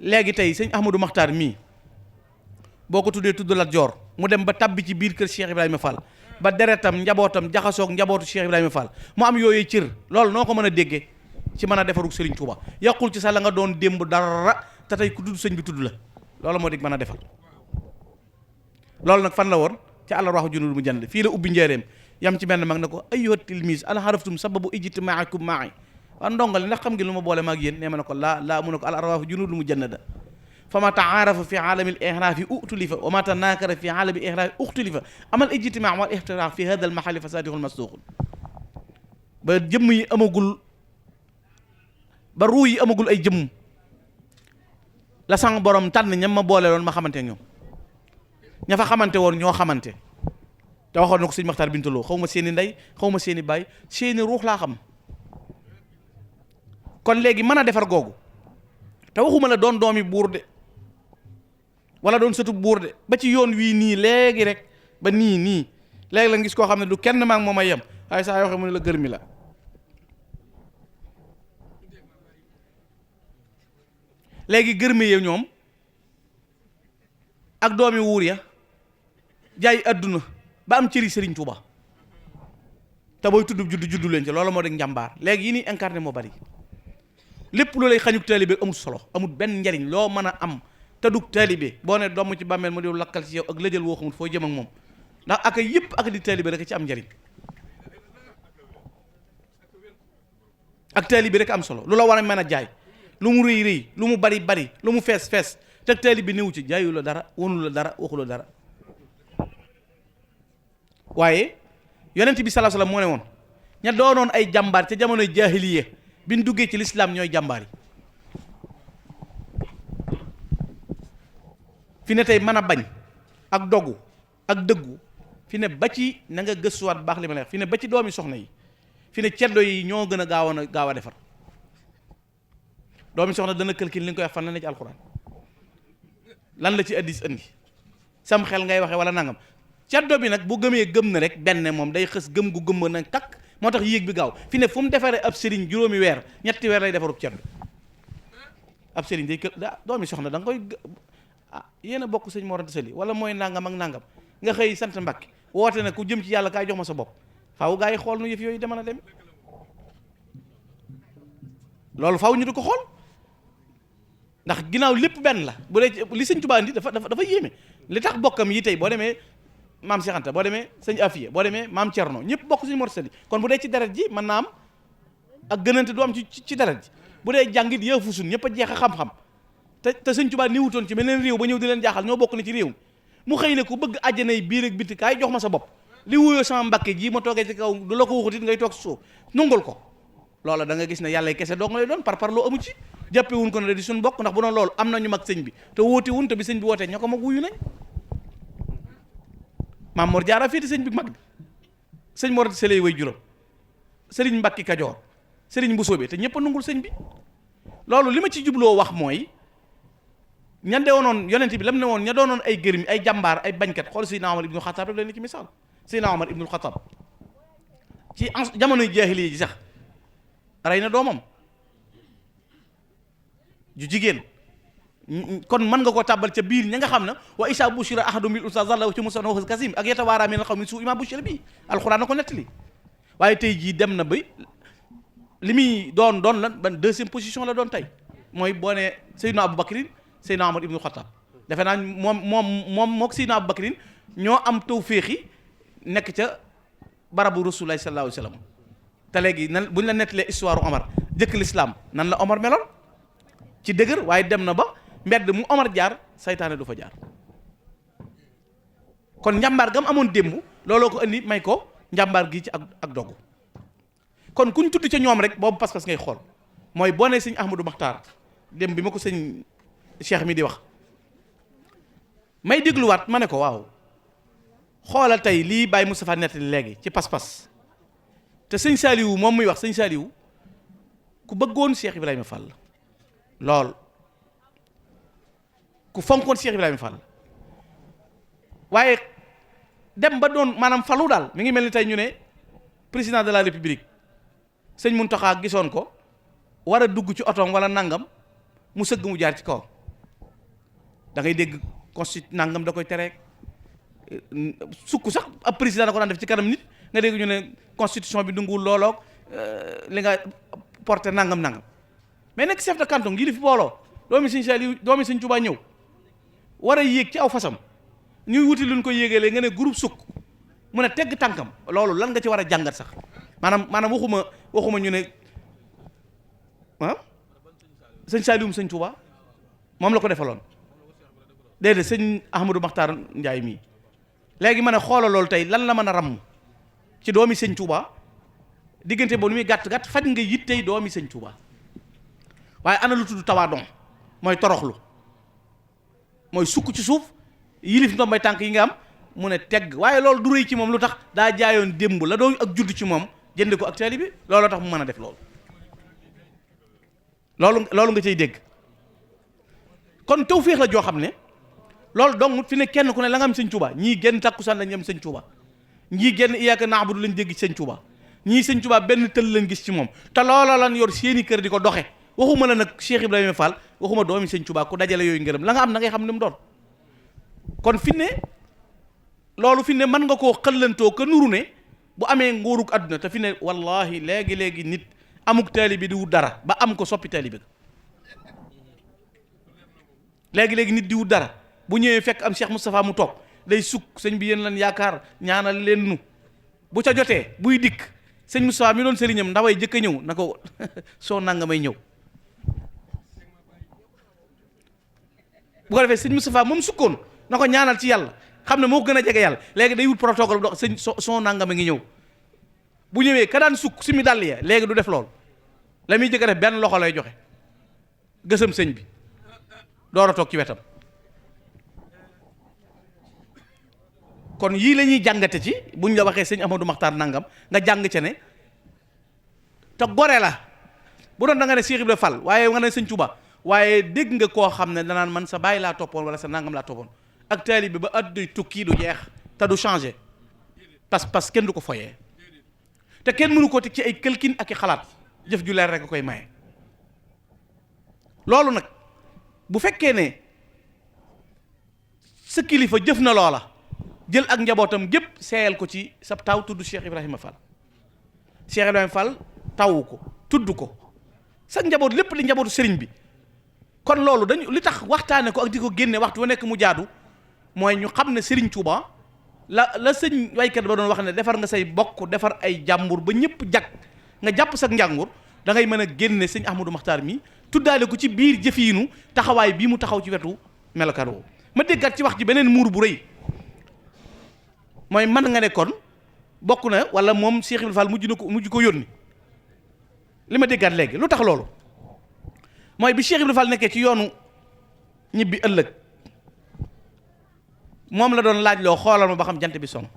léegi tey sëñ Ahmadou Makhtar mii boo ko tuddee tudd Lat Joor mu dem ba tabbi ci biir kër Cheikh Ibrahima Fall ba deretam njabootam jaxasoog njabootu Cheikh Ibrahima Fall mu am yooyu cër loolu noo ko mën a déggee ci mën a defarug Serigne Touba yàqul ci sax la nga doon démb dara te tey ku tudd sëñ bi tudd la loolu moo dig mën a defal loolu nag fan la woon ci àllar waxu junul mu jënd fii la ubbi njëreem yam ci benn mag na ko ayyuha tilmis al haraftum sababu ijtimaakum ma'i waa ndongal ndax xam ngi lu ma boole maag yéen nee ma ne ko laa mu ne ko al arwaahu junul mu jannada fa ma taarafa fi aalami al ihraafi utulifa wa ma tanakara fi aalami al ihraafi uxtulifa amal ijtimaa wal ixtiraaf fi hada al mahali fasadihul masduqun ba jëmm yi amagul ba ruu yi amagul ay jëmm la sang borom tànn ñam ma boole loon ma xamante ak ñoom ña fa xamante woon ñoo xamante te waxoon na ko sëñ Maxtaar Bintaloo xaw ma seeni ndey xaw ma seeni baay seeni ruux laa xam kon léegi mën a defar googu te waxuma la doon doomi buur de wala doon sëtu buur de ba ci yoon wii nii léegi rek ba nii léegi la ngis koo xam ne du kenn maag moom a yem waaye saa yoo xam ne la gërmi la léegi gërmi ye ñoom ak doomi wuur ya jaay adduna ba am cëri Serigne Touba te booy tudd juddu leen ci loolu moo di njàmbaar léegi yi ni incarné moo bari lépp lu lay xañuk taalibe amul solo amul benn njariñ loo mën a am te dug taalibe boo ne doom ci bàmmeel mu di lakkal ci yow ak lëjal woo xamul foo jëm ak moom ndax ak yëpp ak di taalibe rek ci am njariñ ak taalibe rek am solo lu la war a mën a jaay lu mu rëy lu mu bari lu mu fees te taalibe néew ci jaayu la dara wonu la dara waxu la dara waaye yonent bi sallallahu alayhi wasallam moo ne woon ña doonoon ay jàmbaar ca jamonoy jaahiliya bi ñu duggee ci lislaam ñooy jàmbaar yi fi ne tey mën a bañ ak dogu ak dëggu fi ne ba ci na nga gëstuwaat baax li ma lay wax fi ne ba ci doomi soxna yi fi ne ceddo yi ñoo gën a gaaw a defar doomi soxna dana këlkin li nga koy wax fan la ne ci alxuraan lan la ci addis andi sam xel ngay waxe wala nangam ceddo bi nag bu gëmee gëm na rek benn moom day xës gëm gu gëm nag takk moo tax yéeg bi gaaw fi ne fu mu defaree ab sëriñ juróomi weer ñetti weer lay defarub ceddo ab sëriñ day kër doomi soxna da nga koy yéen a bokk sëñ Mor Anta Sali wala mooy nangam ak nangam nga xëy sant Mbàkke woote na ku jëm ci yàlla kaay jox ma sa bopp faaw gaa yi xool nu yëf yooyu deman a dem loolu faaw ñu di ko xool ndax ginnaaw lépp benn la bu dee li sëñ Tuubaa indi dafa yéeme li tax bokkam yi tey boo demee maam Cheikh Anta boo demee sëñ Afiya boo demee maam Cerno ñëpp bokk sëñ Mor Anta Sali kon bu dee ci deret ji mën naa am ak gënante du am ci deret ji bu dee jàngit yëfu suñ ñëpp a jeex a xam-xam te sëñ Tuubaa niwutoon ci beneen réew ba ñëw di leen jaaxal ñoo bokk na ci réew mu xëy ne ku bëgg àjjanay biir ak biti kaay jox ma sa bopp li wuyoo sama Mbàkke ji ma toogee ci kaw du la ko waxut it ngay toog si suuf nungul ko loola da nga gis ne yàlla kese doo nga lay doon par loo amu ci jàppe wuñ ko ne di suñ bokk ndax bu doon loolu am nañu mag sëñ bi te wóoti wun te bi sëñ bi wootee ña ko mag wuyu nañ maam Mor Jaara féete sëñ bi mag sëñ Mor Sëley way juróom sëriñ Mbàkke Kajoor sëriñ bu soobee te ñëpp a nungul sëñ bi loolu li ma ci jubloo wax mooy ña doonoon yonent bi lam ne woon ña doonoon ay gërmi ay jàmbaar ay bañkat xool Seydina Omar ibnul Xataab rek leen ci misaal Seydina Omar ibnul Xataab ci jamonoy jaahiliya ji sax rey na doomam ju jigéen kon mën nga koo tàbbal ca biir ña nga xam ne wa isa bushira ahadum bil unsa zalla ci musa wa kasim ak yatawaara min al-qawmi su ima bushira bi alxuraan na ko nettali waaye tey jii dem na ba li muy doon la ban deuxième position la doon tey mooy boo ne Seydina Abou Bakrin Seydina Omar ibnu Xattaab defe naa moom mook Seydina Abou Bakrin ñoo am tawféexi nekk ca barabu Rasulullaah sallallaahu alayhi wa sallam te léegi nan bu ñu la nettalee histoire Omar jëkk l'islam nan la Omar meloon ci dëgër waaye dem na ba mbedd mu Omar jaar saytaane du fa jaar kon njàmbaar gam amoon démb looloo ko indi may ko njàmbaar gi ci ak dogu kon kuñ tudd ca ñoom rek boobu pas-pas ngay xool mooy boo nee sëñ Ahmadou Makhtar dem bi ma ko sëñ Cheikh mi di wax may dégluwaat ma ne ko waaw xoolal tey lii Baye Moustapha nettali léegi ci pas-pas te sëñ Saliou moom muy wax sëñ Saliou ku bëggoon Cheikh Ibrahima Fall lool ku fonkoon Cheikh Ibrahima Fall waaye dem ba doon maanaam falu daal mi ngi mel ni tey ñu ne président de la république sëñ Mountakha gisoon ko war a dugg ci otoom wala nangam mu sëgg mu jaar ci kaw da ngay dégg constitution nangam da koy tere sukk sax ab président da ko daan def ci kanam nit nga dégg ñu ne constitution bi dunguwul looloog li nga porté nangam mais nekk chef de canton ngi li fi booloo doomi sëñ Saliou doomi sëñ Touba ñëw war a yéeg ci aw fasam ñuy wuti luñ ko yéegalee nga ne groupe sukk mu ne tegg tànkam loolu lan nga ci war a jàngat sax maanaam waxuma ñu ne sëñ Saliou sëñ Touba moom la ko defaloon déedéet sëñ Ahmadou Makhtar Ndiaye mii léegi ma ne xoola loolu tey lan la mën a ràmm ci doomi sëñ Touba diggante boobu lu muy gàtt faj nga yittey doomi sëñ Touba waaye ana lu tudd tawaadon mooy toroxlu mooy sukk ci suuf yilif ndombay tànk yi nga am mu ne tegg waaye loolu du rëy ci moom lu tax daa jaayoon démb la doon ak judd ci moom jënde ko ak taalibe bi looloo tax mu mën a def loolu nga cay dégg kon tawféex la joo xam ne loolu donc fi ne kenn ku ne la nga am sëñ Touba ñii genn takkusaan lañ am sëñ Touba ñii genn iyaaka na'budu lañ dégg ci sëñ Touba ñii sëñ Touba benn tëll lañ gis ci moom te loola lan yor seeni kër di ko doxe waxuma la nag Cheikh Ibrahima Fall waxuma doomi sëñ Touba ku dajale yooyu ngërëm la nga am na ngay xam ni mu doon kon fi ne loolu fi ne mën nga koo xëllantoo ka nuru ne bu amee nguuruk àdduna te fi ne wallahi léegi nit amuk taalibe di wut dara ba am ko soppi taalibe léegi nit di wut dara bu ñëwee fekk am Cheikh Moustapha mu toog day sukk sëñ bi yéen lan yaakaar ñaanal leen nu bu ca jotee buy dikk sëñ Moustapha mi doon sëriñam ndaway jëkk a ñëw na ko soo nanga may ñëw bu ko defee sëñ Moustapha moom sukkoon na ko ñaanal ci yàlla xam ne moo gën a jege yàlla léegi day wut protocole dox sëñ soo nanga ma ngi ñëw bu ñëwee ka daan sukk si mi dàll ya léegi du def lool la muy jëkk a def benn loxo lay joxe gësam sëñ bi door a toog ci wetam kon yii la ñuy jàngate ci buñ la waxee sëñ Ahmadou Makhtar nangam nga jàng ca ne te gore la bu doon da nga ne Cheikh Ibrahima Fall waaye nga ne sëñ Touba waaye dégg nga koo xam ne danaan man sa bàyyi laa toppoon wala sa nangam laa toppoon ak taalibe bi ba adduy tukki du jeex te du changé parce kenn du ko foyee te kenn mënu ko teg ci ay këlkin ak i xalaat jëf ju leer rek a koy maye loolu nag bu fekkee ne sa kilifa jëf na loola jël ak njabootam gépp seeyal ko ci sa taw tudd Cheikh Ibrahima Fall Cheikh Ibrahima Fall tawu ko tudd ko sa njaboot lépp di njabootu sëriñ bi kon loolu dañu li tax waxtaane ko ak di ko génne waxtu wa nekk mu jaadu mooy ñu xam ne Sëriñ Tuuba la sëñ waykat ba doon wax ne defar nga say bokk defar ay jàmbur ba ñëpp jag nga jàpp sa njàngur da ngay mën a génne sëñ Ahmadou Makhtar mi tuddaale ko ci biir jëfiinu taxawaay bii mu taxaw ci wetu melokaan woowu ma déggaat ci wax ji beneen muur bu rëy mooy mën nga ne kon bokk na wala moom Cheikh Ibrahima Fall mujj ko yónni li ma déggaat léegi lu tax loolu mooy bi Cheikh Ibrahima Fall nekkee ci yoonu ñibbi ëllëg moom la doon laaj loo xoolal ma ba xam jant bi son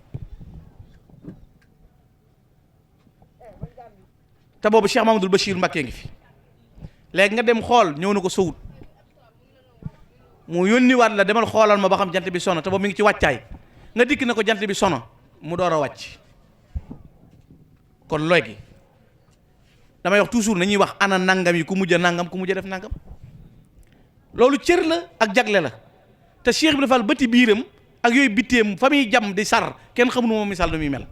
te boobu Cheikh Mamadou Bachir Mbacké ngi fi léegi nga dem xool ñëw na ko sowut mu yónniwaat la demal xoolal ma ba xam jant bi sono te boobu mi ngi ci wàccaay nga dikk na ko jant bi sono mu door a wàcc kon léegi damay wax toujours nañuy wax ana nangam yi ku mujj a nangam ku mujj a def nangam loolu cër la ak jagle la te Cheikh Ibrahima Fall bëti biiram ak yooyu bitteem fa muy jam di sar kenn xamul moom misaal na muy mel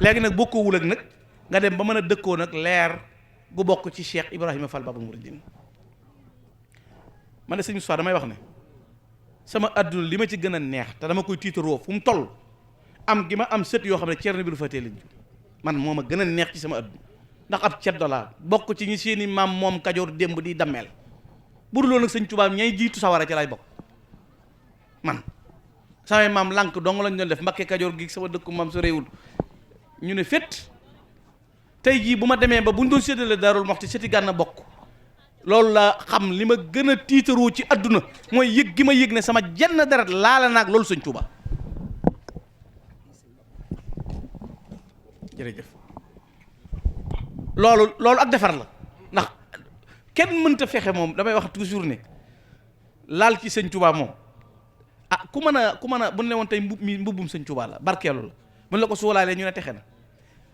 léegi nag bokkoowul ak nag nga dem ba mën a dëkkoo nag leer gu bokk ci Cheikh Ibrahima Fall Babul Mouridine man de sëñ Moustapha damay wax ne sama adduna li ma ci gën a neex te dama koy tiitaroo fu mu toll am gi ma am sët yoo xam ne Ceerno Birou Faty lañ man moo ma gën a neex ci sama adduna ndax ab ceddo laa bokk ci ñi seeni maam moom Kajoor démb di dammeel bu dul woon nag sëñ Tuubaa ñay jiitu sawara ci lay bokk man samay maam lànk dong lañ doon def Mbakke Kajoor gi sama dëkku maam su réewul ñu ne fet tey jii bu ma demee ba bu ñu doon séddale Daarul Muxti seti Gànna bokk loolu la xam li ma gën a tiitaroo ci adduna mooy yëg gi ma yëg ne sama jenn deret laala naag loolu sëñ Tuubaa jërëjëf loolu ak defar la ndax kenn mënta fexe moom damay wax toujours ne laal ci sëñ Tuubaa moom ku mën a bu ne woon tey mbubbum sëñ Tuubaa la barkeelu la mën la ko suulaalee ñu ne texe na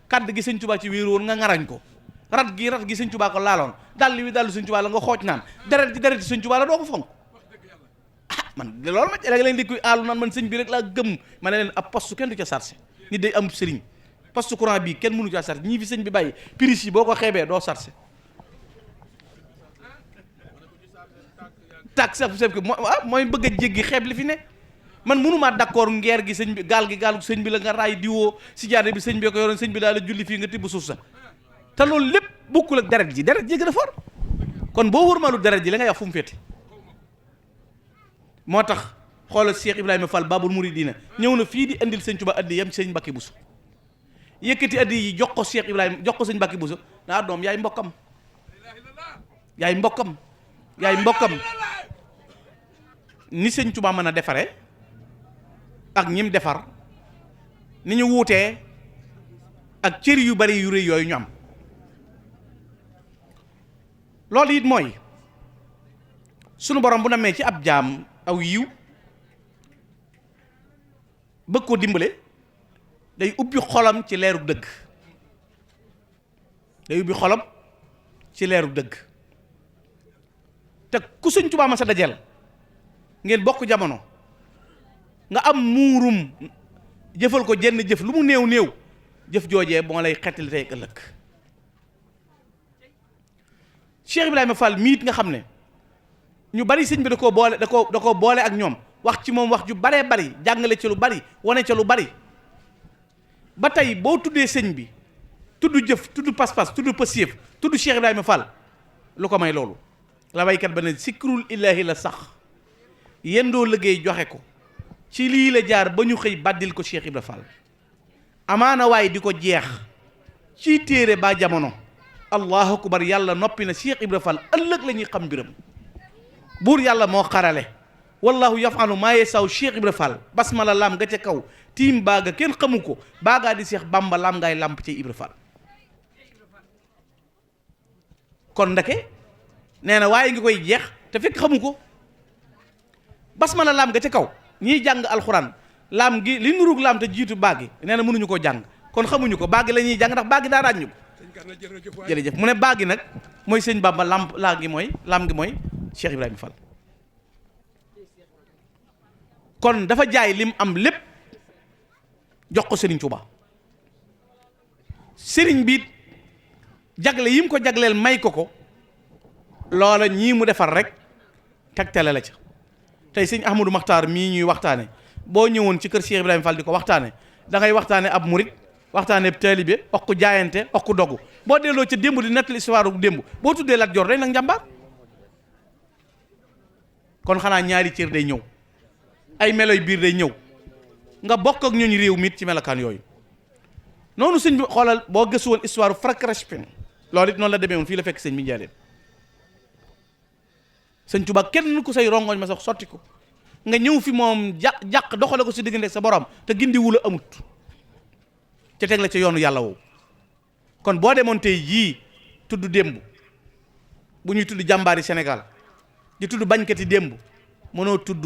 kàdd gi sëñ Tuubaa ci wéeru woon nga ngarañ ko rat gi sëñ Tuubaa ko laaloon dàll wi dàllu sëñ Tuubaa la nga xooj naan deret ji sëñ Tuubaa la doo ko fonk man loolu ma léegi leen di koy aalu naan man sëñ bi rek laa gëm ma ne leen ab poste kenn du ca chargé nit day am sëriñ poste courant bii kenn mënu caa chargé ñii fi sëñ bi bàyyi prise yi boo ko xeebee doo chargé tax sa mooy bëgg a jéggi xeeb li fi ne man mënumaa d'accord ngeer gi sëñ bi gaal sëñ bi la nga raay diwoo si jaade bi sëñ bi ko yoroon sëñ bi daal la julli fii nga tibb suuf sa te loolu lépp bokkul ak deret ji gën a for kon boo wërmalu deret ji la ngay wax fu mu féete moo tax xoolal Cheikh Ibrahima Fall Babul Mouridina ñëw na fii di indil sëñ Tuba addi yam sëñ Mbacke Bousso yëkkati addi yi jox ko Cheikh Ibrahima jox ko sëñ Mbacke Bousso naa doom yaay mbokkam ni sëñ Tuba mën a defare ak ñim defar ni ñu wuutee ak cër yu bari yu rëy yooyu ñu am loolu it mooy sunu borom bu namee ci ab jaam aw yiw bëgg ko dimbale day ubbi xolam ci leeru dëgg te ku sëñ Tuubaa ma sa dajel ngeen bokk jamono nga am muurum jëfal ko jenn jëf lu mu néew jëf joojee moo lay xettali tey ëllëg Cheikh Ibrahima Fall miit nga xam ne ñu bari sëñ bi da koo boole ak ñoom wax ci moom wax ju baree bari jàngale ci lu bari wane ca lu bari ba tey boo tuddee sëñ bi tudd jëf tudd pas-pas tudd pësiyëf tudd Cheikh Ibrahima Fall lu ko may loolu la waykat ba ne sikrul illaahi la sax yendoo liggéey joxe ko ci lii la jaar ba ñu xëy bàddil ko Cheikh Ibrahima Fall amaana waaye di ko jeex ci téere ba jamono allahu akbar yàlla noppi na Cheikh Ibrahima Fall ëllëg la ñuy xam mbiram buur yàlla moo xarale wallahu yafalu maa yesaw Cheikh Ibrahima Fall basmala lam nga ca kaw tiim baaga kenn xamu ko baagaa di Cheikh Bamba lam ngay làmp ci Ibrahima Fall kon ndake nee na waaye ngi koy jeex te fekk xamu ko basmala lam nga ca kaw ñiy jàng alxuraan laam gi li nurug laam te jiitu baagi nee na mënuñu koo jàng kon xamuñu ko baagi la ñuy jàng ndax baagi daa ràññu ko jërëjëf mu ne baagi nag mooy sëñ Bamba laam gi mooy Cheikh Ibrahima Fall kon dafa jaay lim am lépp jox ko Serigne Touba Serigne bi jagle yim ko jagleel may ko loola ñii mu defar rek tegtale la ca tey sëñ Ahmadou Makhtar mii ñuy waxtaane boo ñëwoon ci kër Cheikh Ibrahima Fall di ko waxtaane da ngay waxtaane ab murit waxtaane ab taalibe wax ko jaayante wax ko dogu boo delloo ca démb di nettali histoire bu démb boo tuddee Lat Joor day nag njàmbaar kon xanaa ñaari cër day ñëw ay meloy biir day ñëw nga bokk ak ñooñu réew mit ci melokaan yooyu noonu sëñ bi xoolal boo gëstu woon histoire Frankrashpin loolu it noonu la demee woon fii la fekk sëñ bi njaaleen sëñ Tuubaa kenn ku say rongoñ ma sax sotti ko nga ñëw fi moom jàq doxale ko si diggante sa borom te gindi wula amut ca teg la ca yoonu yàlla woowu kon boo demoon tey jii tudd démb bu ñuy tudd jàmbaari Sénégal di tudd bañkati démb mënoo tudd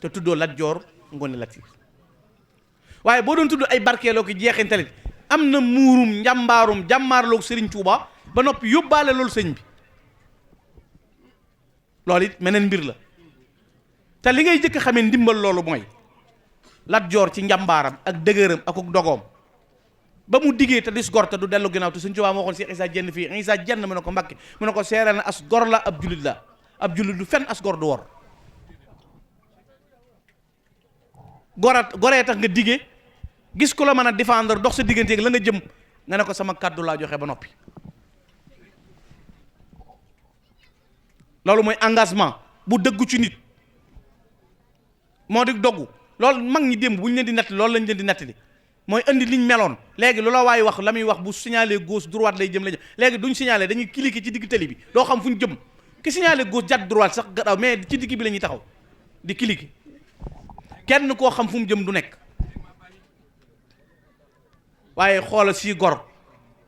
te tuddoo Lat Joor Ngoone Latiir waaye boo doon tudd ay barkeeloo ki jeexintalit am na muurum njàmbaarum jàmmaarloog Serigne Touba ba noppi yóbbaale loolu sëñ bi loolu it meneen mbir la te li ngay jëkk xamee ndimbal loolu mooy Lat Joor ci njàmbaaram ak dëgëram ak dogoom ba mu diggee te dis gor te du dellu ginnaaw te Sëñ Tuubaa moo waxoon Cheikh Issa Diène fii Issa Diène mu ne ko Mbàkke mu ne ko seeral na as gor la ab julit la ab julit du fenn as gor du wor goree tax nga diggee gis ko la mën a défendre dox sa digganteeg la nga jëm nga ne ko sama kàddu laa joxe ba noppi loolu mooy engagement bu dëggu ci nit moo di doggu loolu mag ñi démb bu ñu leen di nettali loolu lañ leen di nettali mooy indi liñ meloon léegi lu la waay wax la muy wax bu signalé gauche droite lay jëm la jëm léegi duñ signalé dañuy cliquer ci digg tali bi doo xam fu ñu jëm ki signalé gauche jàdd droite sax gadaw mais ci digg bi la ñuy taxaw di cliquer kenn koo xam fu mu jëm du nekk waaye xoola si gor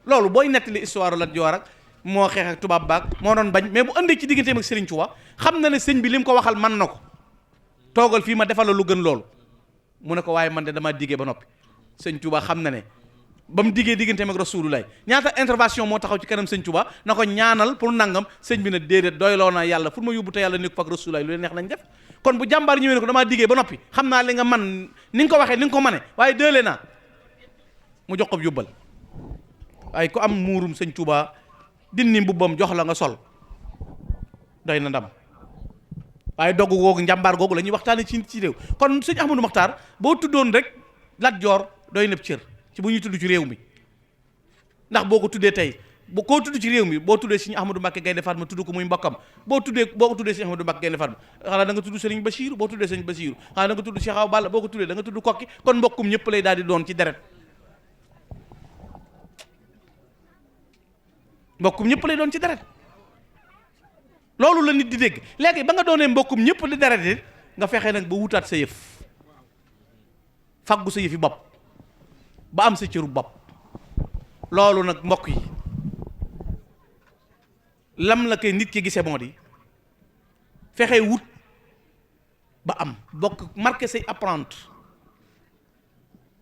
loolu booy nettali histoire Lat Joor ak moo xeex ak tubaab baag moo doon bañ mais bu ëndee ci digganteem ak Serigne Touba xam na ne sëñ bi li mu ko waxal man na ko toogal fii ma defal la lu gën loolu mu ne ko waaye man de damaa diggee ba noppi sëñ Touba xam na ne ba mu diggee digganteem ak Rasulullah ñaata intervention moo taxaw ci kanam sëñ Tuubaa na ko ñaanal pour nangam sëñ bi ne déedéet doyloo naa yàlla pour ma yóbbu te yàlla nekk fa ak Rasulullah lu leen neex nañ def. kon bu jàmbaar ñëwee ne ko damaa diggee ba noppi xam naa li nga man ni nga ko waxee ni nga ko mane waaye dële naa mu jox ko yóbbal waaye ku am muurum sëñ Tuubaa dindi mbubbam jox la nga sol doy na ndam. waaye dogg googu njàmbaar googu la ñuy waxtaane ci réew kon sëñ Ahmadou Makhtar boo tuddoon rek Lat Joor doy na cër ci bu ñuy tudd ci réew mi ndax boo ko tuddee tey bu koo tudd ci réew mi boo tuddee sëñ Ahmadou Mbacké Gaïndé Fatma tudd ko muy mbokkam boo ko tuddee sëñ Ahmadou Mbacké Gaïndé Fatma xanaa da nga tudd Sëriñ Bachir boo tuddee sëñ Bachir xanaa da nga tudd Cheikh Awa Balla boo ko tuddee da nga tudd kokki kon mbokkum ñëpp lay daal di doon ci deret mbokkum ñëpp lay doon ci deret loolu la nit di dégg léegi ba nga doonee mbokkum ñëpp di deret it nga fexe nag ba wutaat sa yëf faggu sa yëfi bopp ba am sa cëru bopp loolu nag mbokk yi lam la koy nit ki gisee moo di fexe wut ba am bokk marqué say apprenti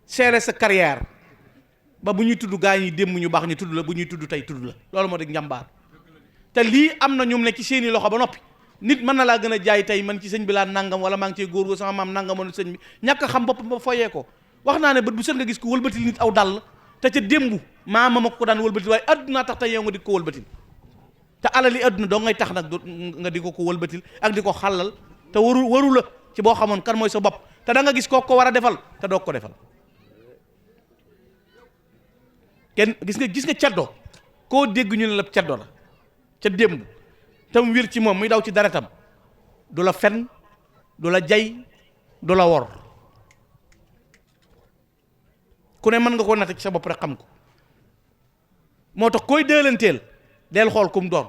seere sa carrière ba bu ñuy tudd gaa yi démb ñu baax ñu tudd la bu ñuy tudd tey tudd la loolu moo di njàmbaar te lii am na ñoom ne ci seeni loxo ba noppi nit mën na laa gën a jaay tey man ci sëñ bi laa nangam wala maa ngi cee góor go sama maam nangamoon sëñ bi ñàkk xam boppam ba foyee ko wax naa ne bët bu sën nga gis ko wëlbatil nit aw dàll te ca démb maama ma ko daan wëlbatil waaye addunaa tax tey yow nga di ko wëlbatil te alali adduna doo ngay tax nag nga di ko wëlbatil ak di ko xàllal te waru la ci boo xamoon kan mooy sa bopp te da nga gis koo ko war a defal te doo ko defal kenn gis nga ceddo koo dégg ñu ne la ceddo la ca démb tam wér ci moom muy daw ci deretam du la fen du la jay du la wor ku ne mën nga ko natt ci sa bopp rek xam ko moo tax koy déelanteel del xool kum doon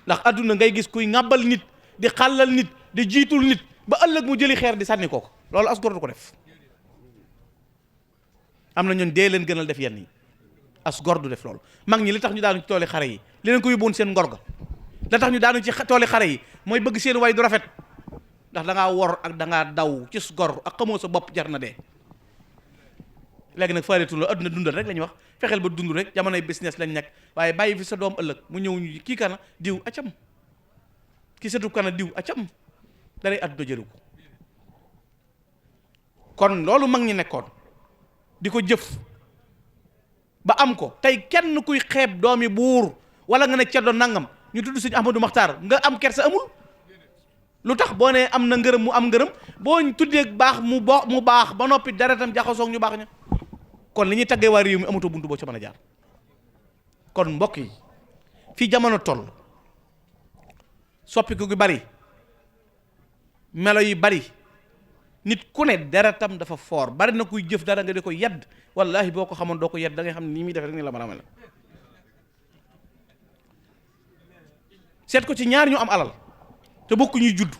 ndax adduna ngay gis kuy ŋàbbal nit di xàllal nit di jiitul nit ba ëllëg mu jëli xeer di sànni ko loolu as gor du ko def am na ñun dee leen gënal def yenn yi as gor du def loolu mag ñi li tax ñu daanu ci tooli xare yi li leen ko yóbboon seen ngor ga la tax ñu daanu ci tooli xare yi mooy bëgg seen way du rafet ndax da ngaa wor ak da ngaa daw ci gor ak xamoo sa bopp jar na dee léegi nag faaleetul la adduna dundal rek la ñuy wax fexeel ba dund rek jamonoy business lañ nekk waaye bàyyi fi sa doom ëllëg mu ñëw ñu kii kana diw acam kii satub kana diw acam dalay adduna jëru ko kon loolu mag ñi nekkoon di ko jëf ba am ko tey kenn kuy xeeb doomi buur wala nga ne ceddo nangam ñu tudd sëñ Ahmadou Makhtar nga am kersa amul lu tax boo nee am na ngërëm mu am ngërëm boo tuddee baax mu baax ba noppi deretam jaxasoog ñu baax ña kon li ñuy taggee waa réew mi amatoo buntu boo ci mën a jaar kon mbokk yi fii jamono toll soppiku gi bari melo yi bari nit ku ne deretam dafa foor bari na kuy jëf dara nga di ko yedd wallahi boo ko xamoon doo ko yedd da ngay xam ne nii muy def rek ni la mën a mel seet ko ci ñaar ñu am alal te bokku ñuy judd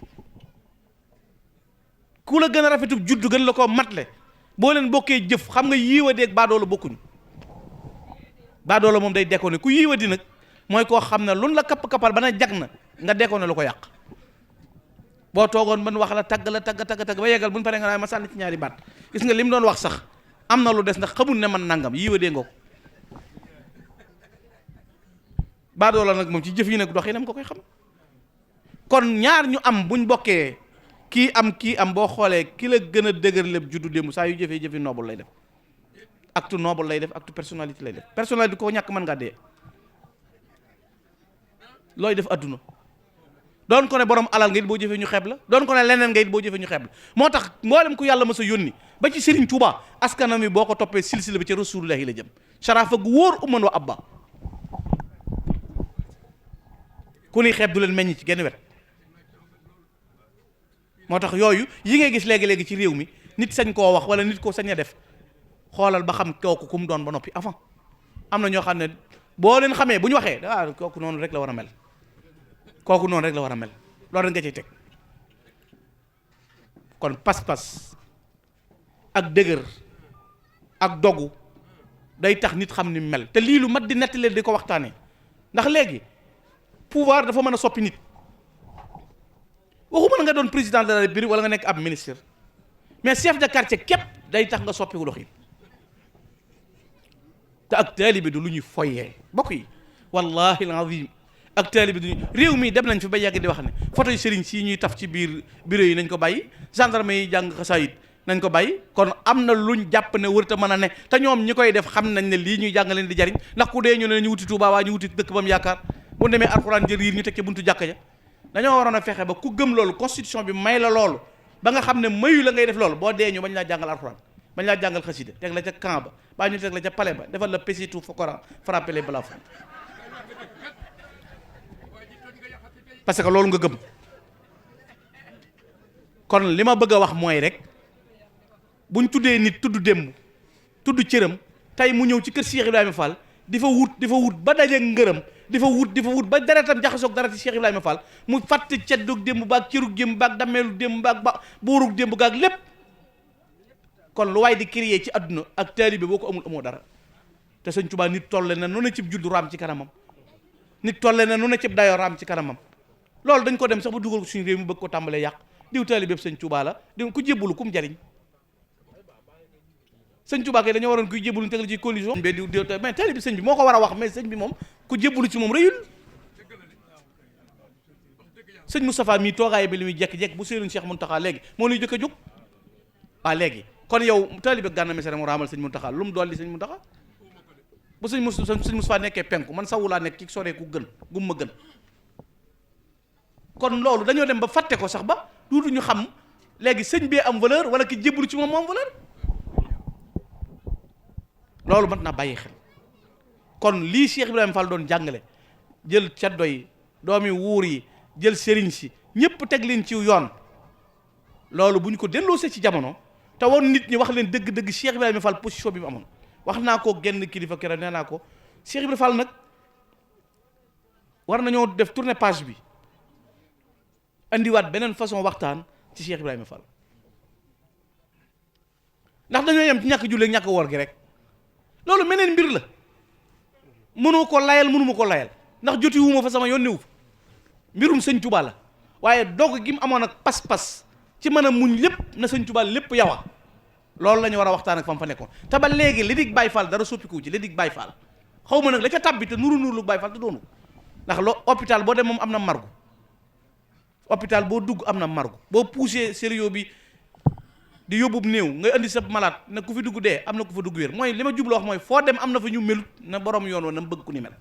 ku la gën a rafetub judd gën la ko matle boo leen bokkee jëf xam nga yiiwa deeg baadoola bokkuñu baadoola moom day dekkoone ku yiiwa di nag mooy koo xam ne lu la kapp-kappal ba na jag na nga dekkoone lu ko yàq boo toogoon ban wax la tagg ba yeggal bu ñu paree nga naa ma sànni ci ñaari baat gis nga li mu doon wax sax am na lu des ndax xamul ne man nangam yiiwa dee nga ko baadoola nag moom ci jëf yi nag dox yi nam ko koy xam kon ñaar ñu am buñ bokkee kii am boo xoolee ki la gën a dëgër lépp juddu démb saa yu jëfi noble lay def acte noble lay def acte personnalité lay def personnalité ko ñàkk mën ngaa dee looy def adduna doon ko ne borom alal nga it boo jëfee ñu xeeb la doon ko ne leneen nga it boo jëfee ñu xeeb la moo tax mboolem ku yàlla ma sa yónni ba ci Serigne Touba askanam mi boo ko toppee silsila bi ci rasulullahi la jëm sharafa gu wóor umman wa abba ku ni xeeb du leen meññ ci genn wet moo tax yooyu yi ngay gis léegi-léegi ci réew mi nit sañ koo wax wala nit koo sañ a def xoolal ba xam kooku ku mu doon ba noppi avant am na ñoo xam ne boo leen xamee bu ñu waxee kooku noonu rek la war a mel kooku noonu rek la war a mel loolu rek nga cay teg kon pas-pas ak dëgër ak dogu day tax nit xam ni mel te lii lu mat di nettali di ko waxtaanee ndax léegi pouvoir dafa mën a soppi nit waxuma nga doon président de la République wala nga nekk ab ministre mais chef de quartier képp day tax nga soppiku doxin te ak taalibe du lu ñuy foyee bokk yi wallahi alazim ak taalibe du réew mi dem nañ fi ba yàgg di wax ne photo yi sëriñ si ñuy taf ci biir bureau yi nañ ko bàyyi gendarme yi jàng xasaayit nañ ko bàyyi. kon am na luñ jàpp ne wërta mën a ne te ñoom ñi koy def xam nañ ne lii ñuy jàng leen di jariñ ndax ku dee ñu ne ñu wuti Tuubaa waa ñu wuti dëkk ba mu yaakaar bu demee alxuraan jël riir ñu teg ci buntu jàkka ja dañoo waroon a fexe ba ku gëm loolu constitution bi may la loolu ba nga xam ne mayu la ngay def loolu boo dee ñu bañ laa jàngal alxuraan bañ laa jàngal xasida teg la ca camp ba baa ñu teg la ca palais ba defal la pesitu Coran frappé les plafonds parce que loolu nga gëm. kon li ma bëgg a wax mooy rek buñ tuddee nit tudd démb tudd cëram tey mu ñëw ci kër Cheikh Ibrahima Fall di fa wut ba daje ngërëm di fa wut ba deretam jaxasoog dara ci Cheikh Ibrahima Fall mu fàtte ceddug démb baag cërug démb baag dammeelu démb baag ba buurug démb gaag lépp. kon lu waay di créer ci àdduna ak taalibe boo ko amul amoo dara te Sëñ Tuubaa nit tolle na nu ne cib juddu raam ci kanamam nit tolle na nu ne cib dayoo raam ci kanamam loolu dañ ko dem sax ba dugal ko suñu réew mi bëgg ko tàmbalee yàq diw taalibe Sëñ Tuubaa la di ku jébbalu kum jariñ Sëñ Tuubaa kay dañoo waroon kuy jébbalu tegal ci condition mais diw mais taalibe sëñ bi moo ko war a wax mais sëñ bi moom ku jébbalu ci moom rëyul. sëñ Moustapha mii toogaay bi li muy jekk-jekk bu seeluñ Cheikh Mountakha léegi moo luy jëkk a jóg waaw léegi kon yow taalibe Gana Messere mu raamal sëñ Mountakha lu mu dolli sëñ Mountakha bu sëñ Moustapha nekkee penku man sawu laa nekk ci soree ku gën gum ma gën. kon loolu dañoo dem ba fàtte ko sax ba duutuñu xam léegi sëñ bee am valeur wala ki jébbalu ci moom moo am valeur loolu mat naa bàyyi xel. kon lii Cheikh Ibrahima Fall doon jàngale jël caddo yi doomi wuur yi jël sëriñ si ñëpp teg leen ci yoon loolu bu ñu ko delloosee ci jamono te woon nit ñi wax leen dëgg-dëgg Cheikh Ibrahima Fall position bi mu amoon wax naa ko genn kilifa keroog nee naa ko Cheikh Ibrahima Fall nag war nañoo def tourner page bi andiwaat beneen façon waxtaan ci Cheikh Ibrahima Fall ndax dañoo yem ci ñàkk jullee ñàkk woor gi rek loolu meneen mbir la mënoo ko layal mënuma ko layal ndax joti wuma fa sama yoon newu fa mbirum Sëñ Tuubaa la waaye doog gi mu amoon ak pas-pas ci mën a muñ lépp na Sëñ Tuubaa lépp yawa loolu la ñu war a waxtaan ak fam fa nekkoon te ba léegi li dig Baay Faal dara soppiku ci li dig Baay Faal xaw ma nag la ca tabbi te nuru lu Baay Faal te doonu ndax hôpital boo dem moom am na margu hôpital boo dugg am na margu boo poussé sérieux bi di yóbbub néew ngay indi sa malade ne ku fi dugg dee am na ku fa dugg wér mooy li ma jublu wax mooy foo dem am na fa ñu melut na borom yoon wa na mu bëgg ku ni mel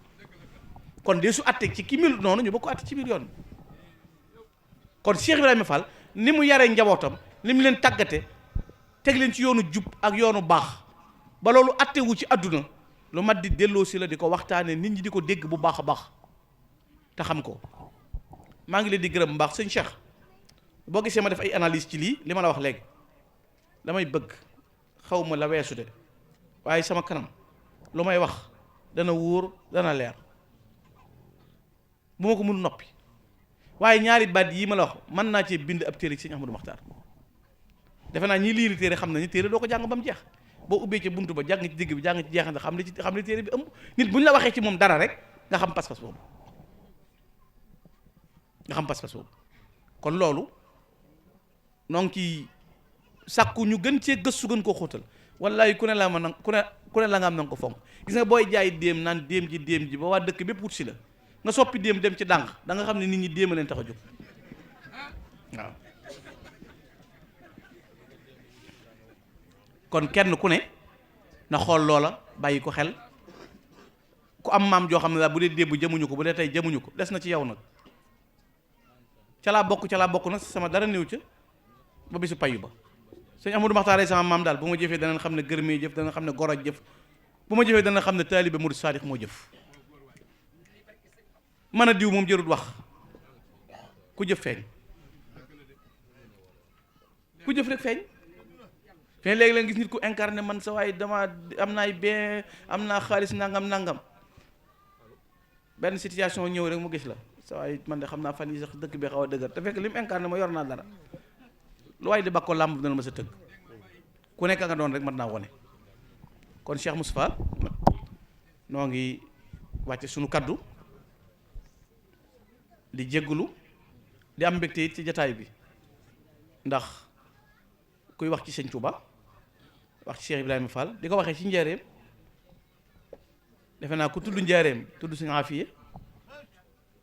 kon de su atte ci ki melut noonu ñu bëgg ko atte ci biir yoon kon Cheikh Ibrahima Fall ni mu yaree njabootam ni mu leen tàggate teg leen ci yoonu jub ak yoonu baax ba loolu atte wu ci àdduna lu mat di delloo si la di ko waxtaane nit ñi di ko dégg bu baax a baax te xam ko maa ngi leen di gërëm mbaax sëñ Cheikh boo gisee ma def ay analyse ci lii li ma la wax léegi damay bëgg xaw ma la weesu de waaye sama kanam lu may wax dana wóor dana leer bu ma ko mun noppi waaye ñaari baat yi ma la wax mën naa cee bind ab téere ci sëñ Ahmadou Makhtar defe naa ñi liiri téere xam nañu téere doo ko jàng ba mu jeex boo ubbee ci buntu ba jàng ci digg bi jàng ci jeexante xam li téere bi ëmb nit bu ñu la waxee ci moom dara rek nga xam pas-pas boobu kon loolu noo ngi ciy sàkku ñu gën cee gëstu gën koo xóotal wallaay ku ne la ma nang ku ne la nga am na nga ko fonk gis nga booy jaay déem naan déem ji ba waa dëkk bépp wut si la nga soppi déem dem ci dànq da nga xam ne nit ñi déem a leen tax a jóg waaw kon kenn ku ne na xool loola bàyyi ko xel ku am maam joo xam ne daal bu dee démb jëmuñu ko bu dee tey jëmuñu ko des na ci yow nag ca laa bokk nag sama dara néew ca ba bisu payu ba sëñ Amadou Maxtaar sama maam daal bu ma jëfee danañ xam ne gërëmee jëf danañ xam ne goro jëf bu ma jëfee danañ xam ne taalibe murid saadix moo jëf mën a diw moom jërut wax ku jëf feeñ ku jëf rek feeñ léegi leen gis nit ku incarné man sa waaye dama am naay bien am naa xaalis nangam benn situation ñëw rek mu gis la sa waaye man de xam naa fan yi sax dëkk bi xaw a dëgër te fekk li mu incarné ma yor naa dara lu waaye di bakko làmb dana ma sa tëgg ku nekk nga doon rek mën naa wone kon Cheikh Moustapha noo ngi wàcce sunu kaddu di jéggulu di am mbégte it ci jataay bi ndax kuy wax ci sëñ Touba wax ci Cheikh Ibrahima Fall di ko waxee ci njëreem defe naa ku tudd njaareem tudd Sëñ Afiya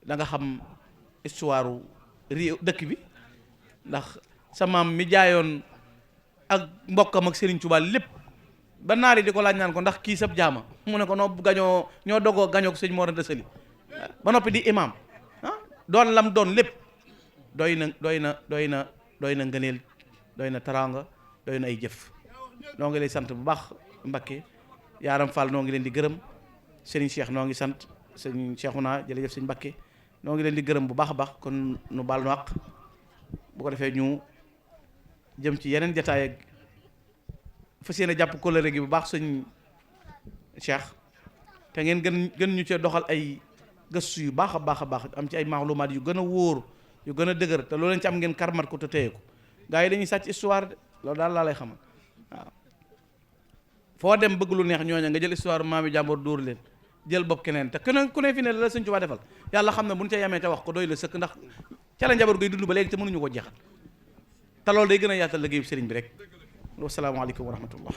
da nga xam histoire réew dëkk bi, ndax sa maam mi jaayoon ak mbokkam ak Serigne Touba lépp ba naar yi di ko laaj naan ko ndax kii sab jaama mu ne ko noo gañoo ñoo dogoo gañoo ko sëñ Mor Anta Sali ba noppi di imam doon lam doon lépp doy na ngëneel, doy na taraanga, doy na ay jëf. noo ngi lay sant bu baax Mbakke Yaaram Fall, noo ngi leen di gërëm Serigne Cheikh, noo ngi sant sëñ Cheikhouna jërëjëf sëñ Mbakke, noo ngi leen di gërëm bu baax a baax. kon nu baal nu àq bu ko defee ñu jëm ci yeneen jataay ak fas yéene jàpp kóllëre gi bu baax sëñ Cheikh, te ngeen gën ñu cee doxal ay gëstu yu baax a baax a baax, am ci ay maalumaat yu gën a wóor yu gën a dëgër, te loolu leen ci am ngeen karmat ko te téye ko. gaa yi dañuy sàcc histoire de loolu daal laa lay xamal waaw. foo dem bëgg lu neex ñooña nga jël histoire maami jàmbur dóor leen jël bopp keneen, te ku ne fi ne la sëñ Tuubaa defal yàlla xam ne bu ñu ca yemee te wax ko doy la sëkk, ndax ca la njaboot ngay dund ba léegi te mënuñu ko jeexal, te loolu day gën a yaatal liggéeyu sëriñ bi rek. wasalaamaaleykum wa rahmatullah.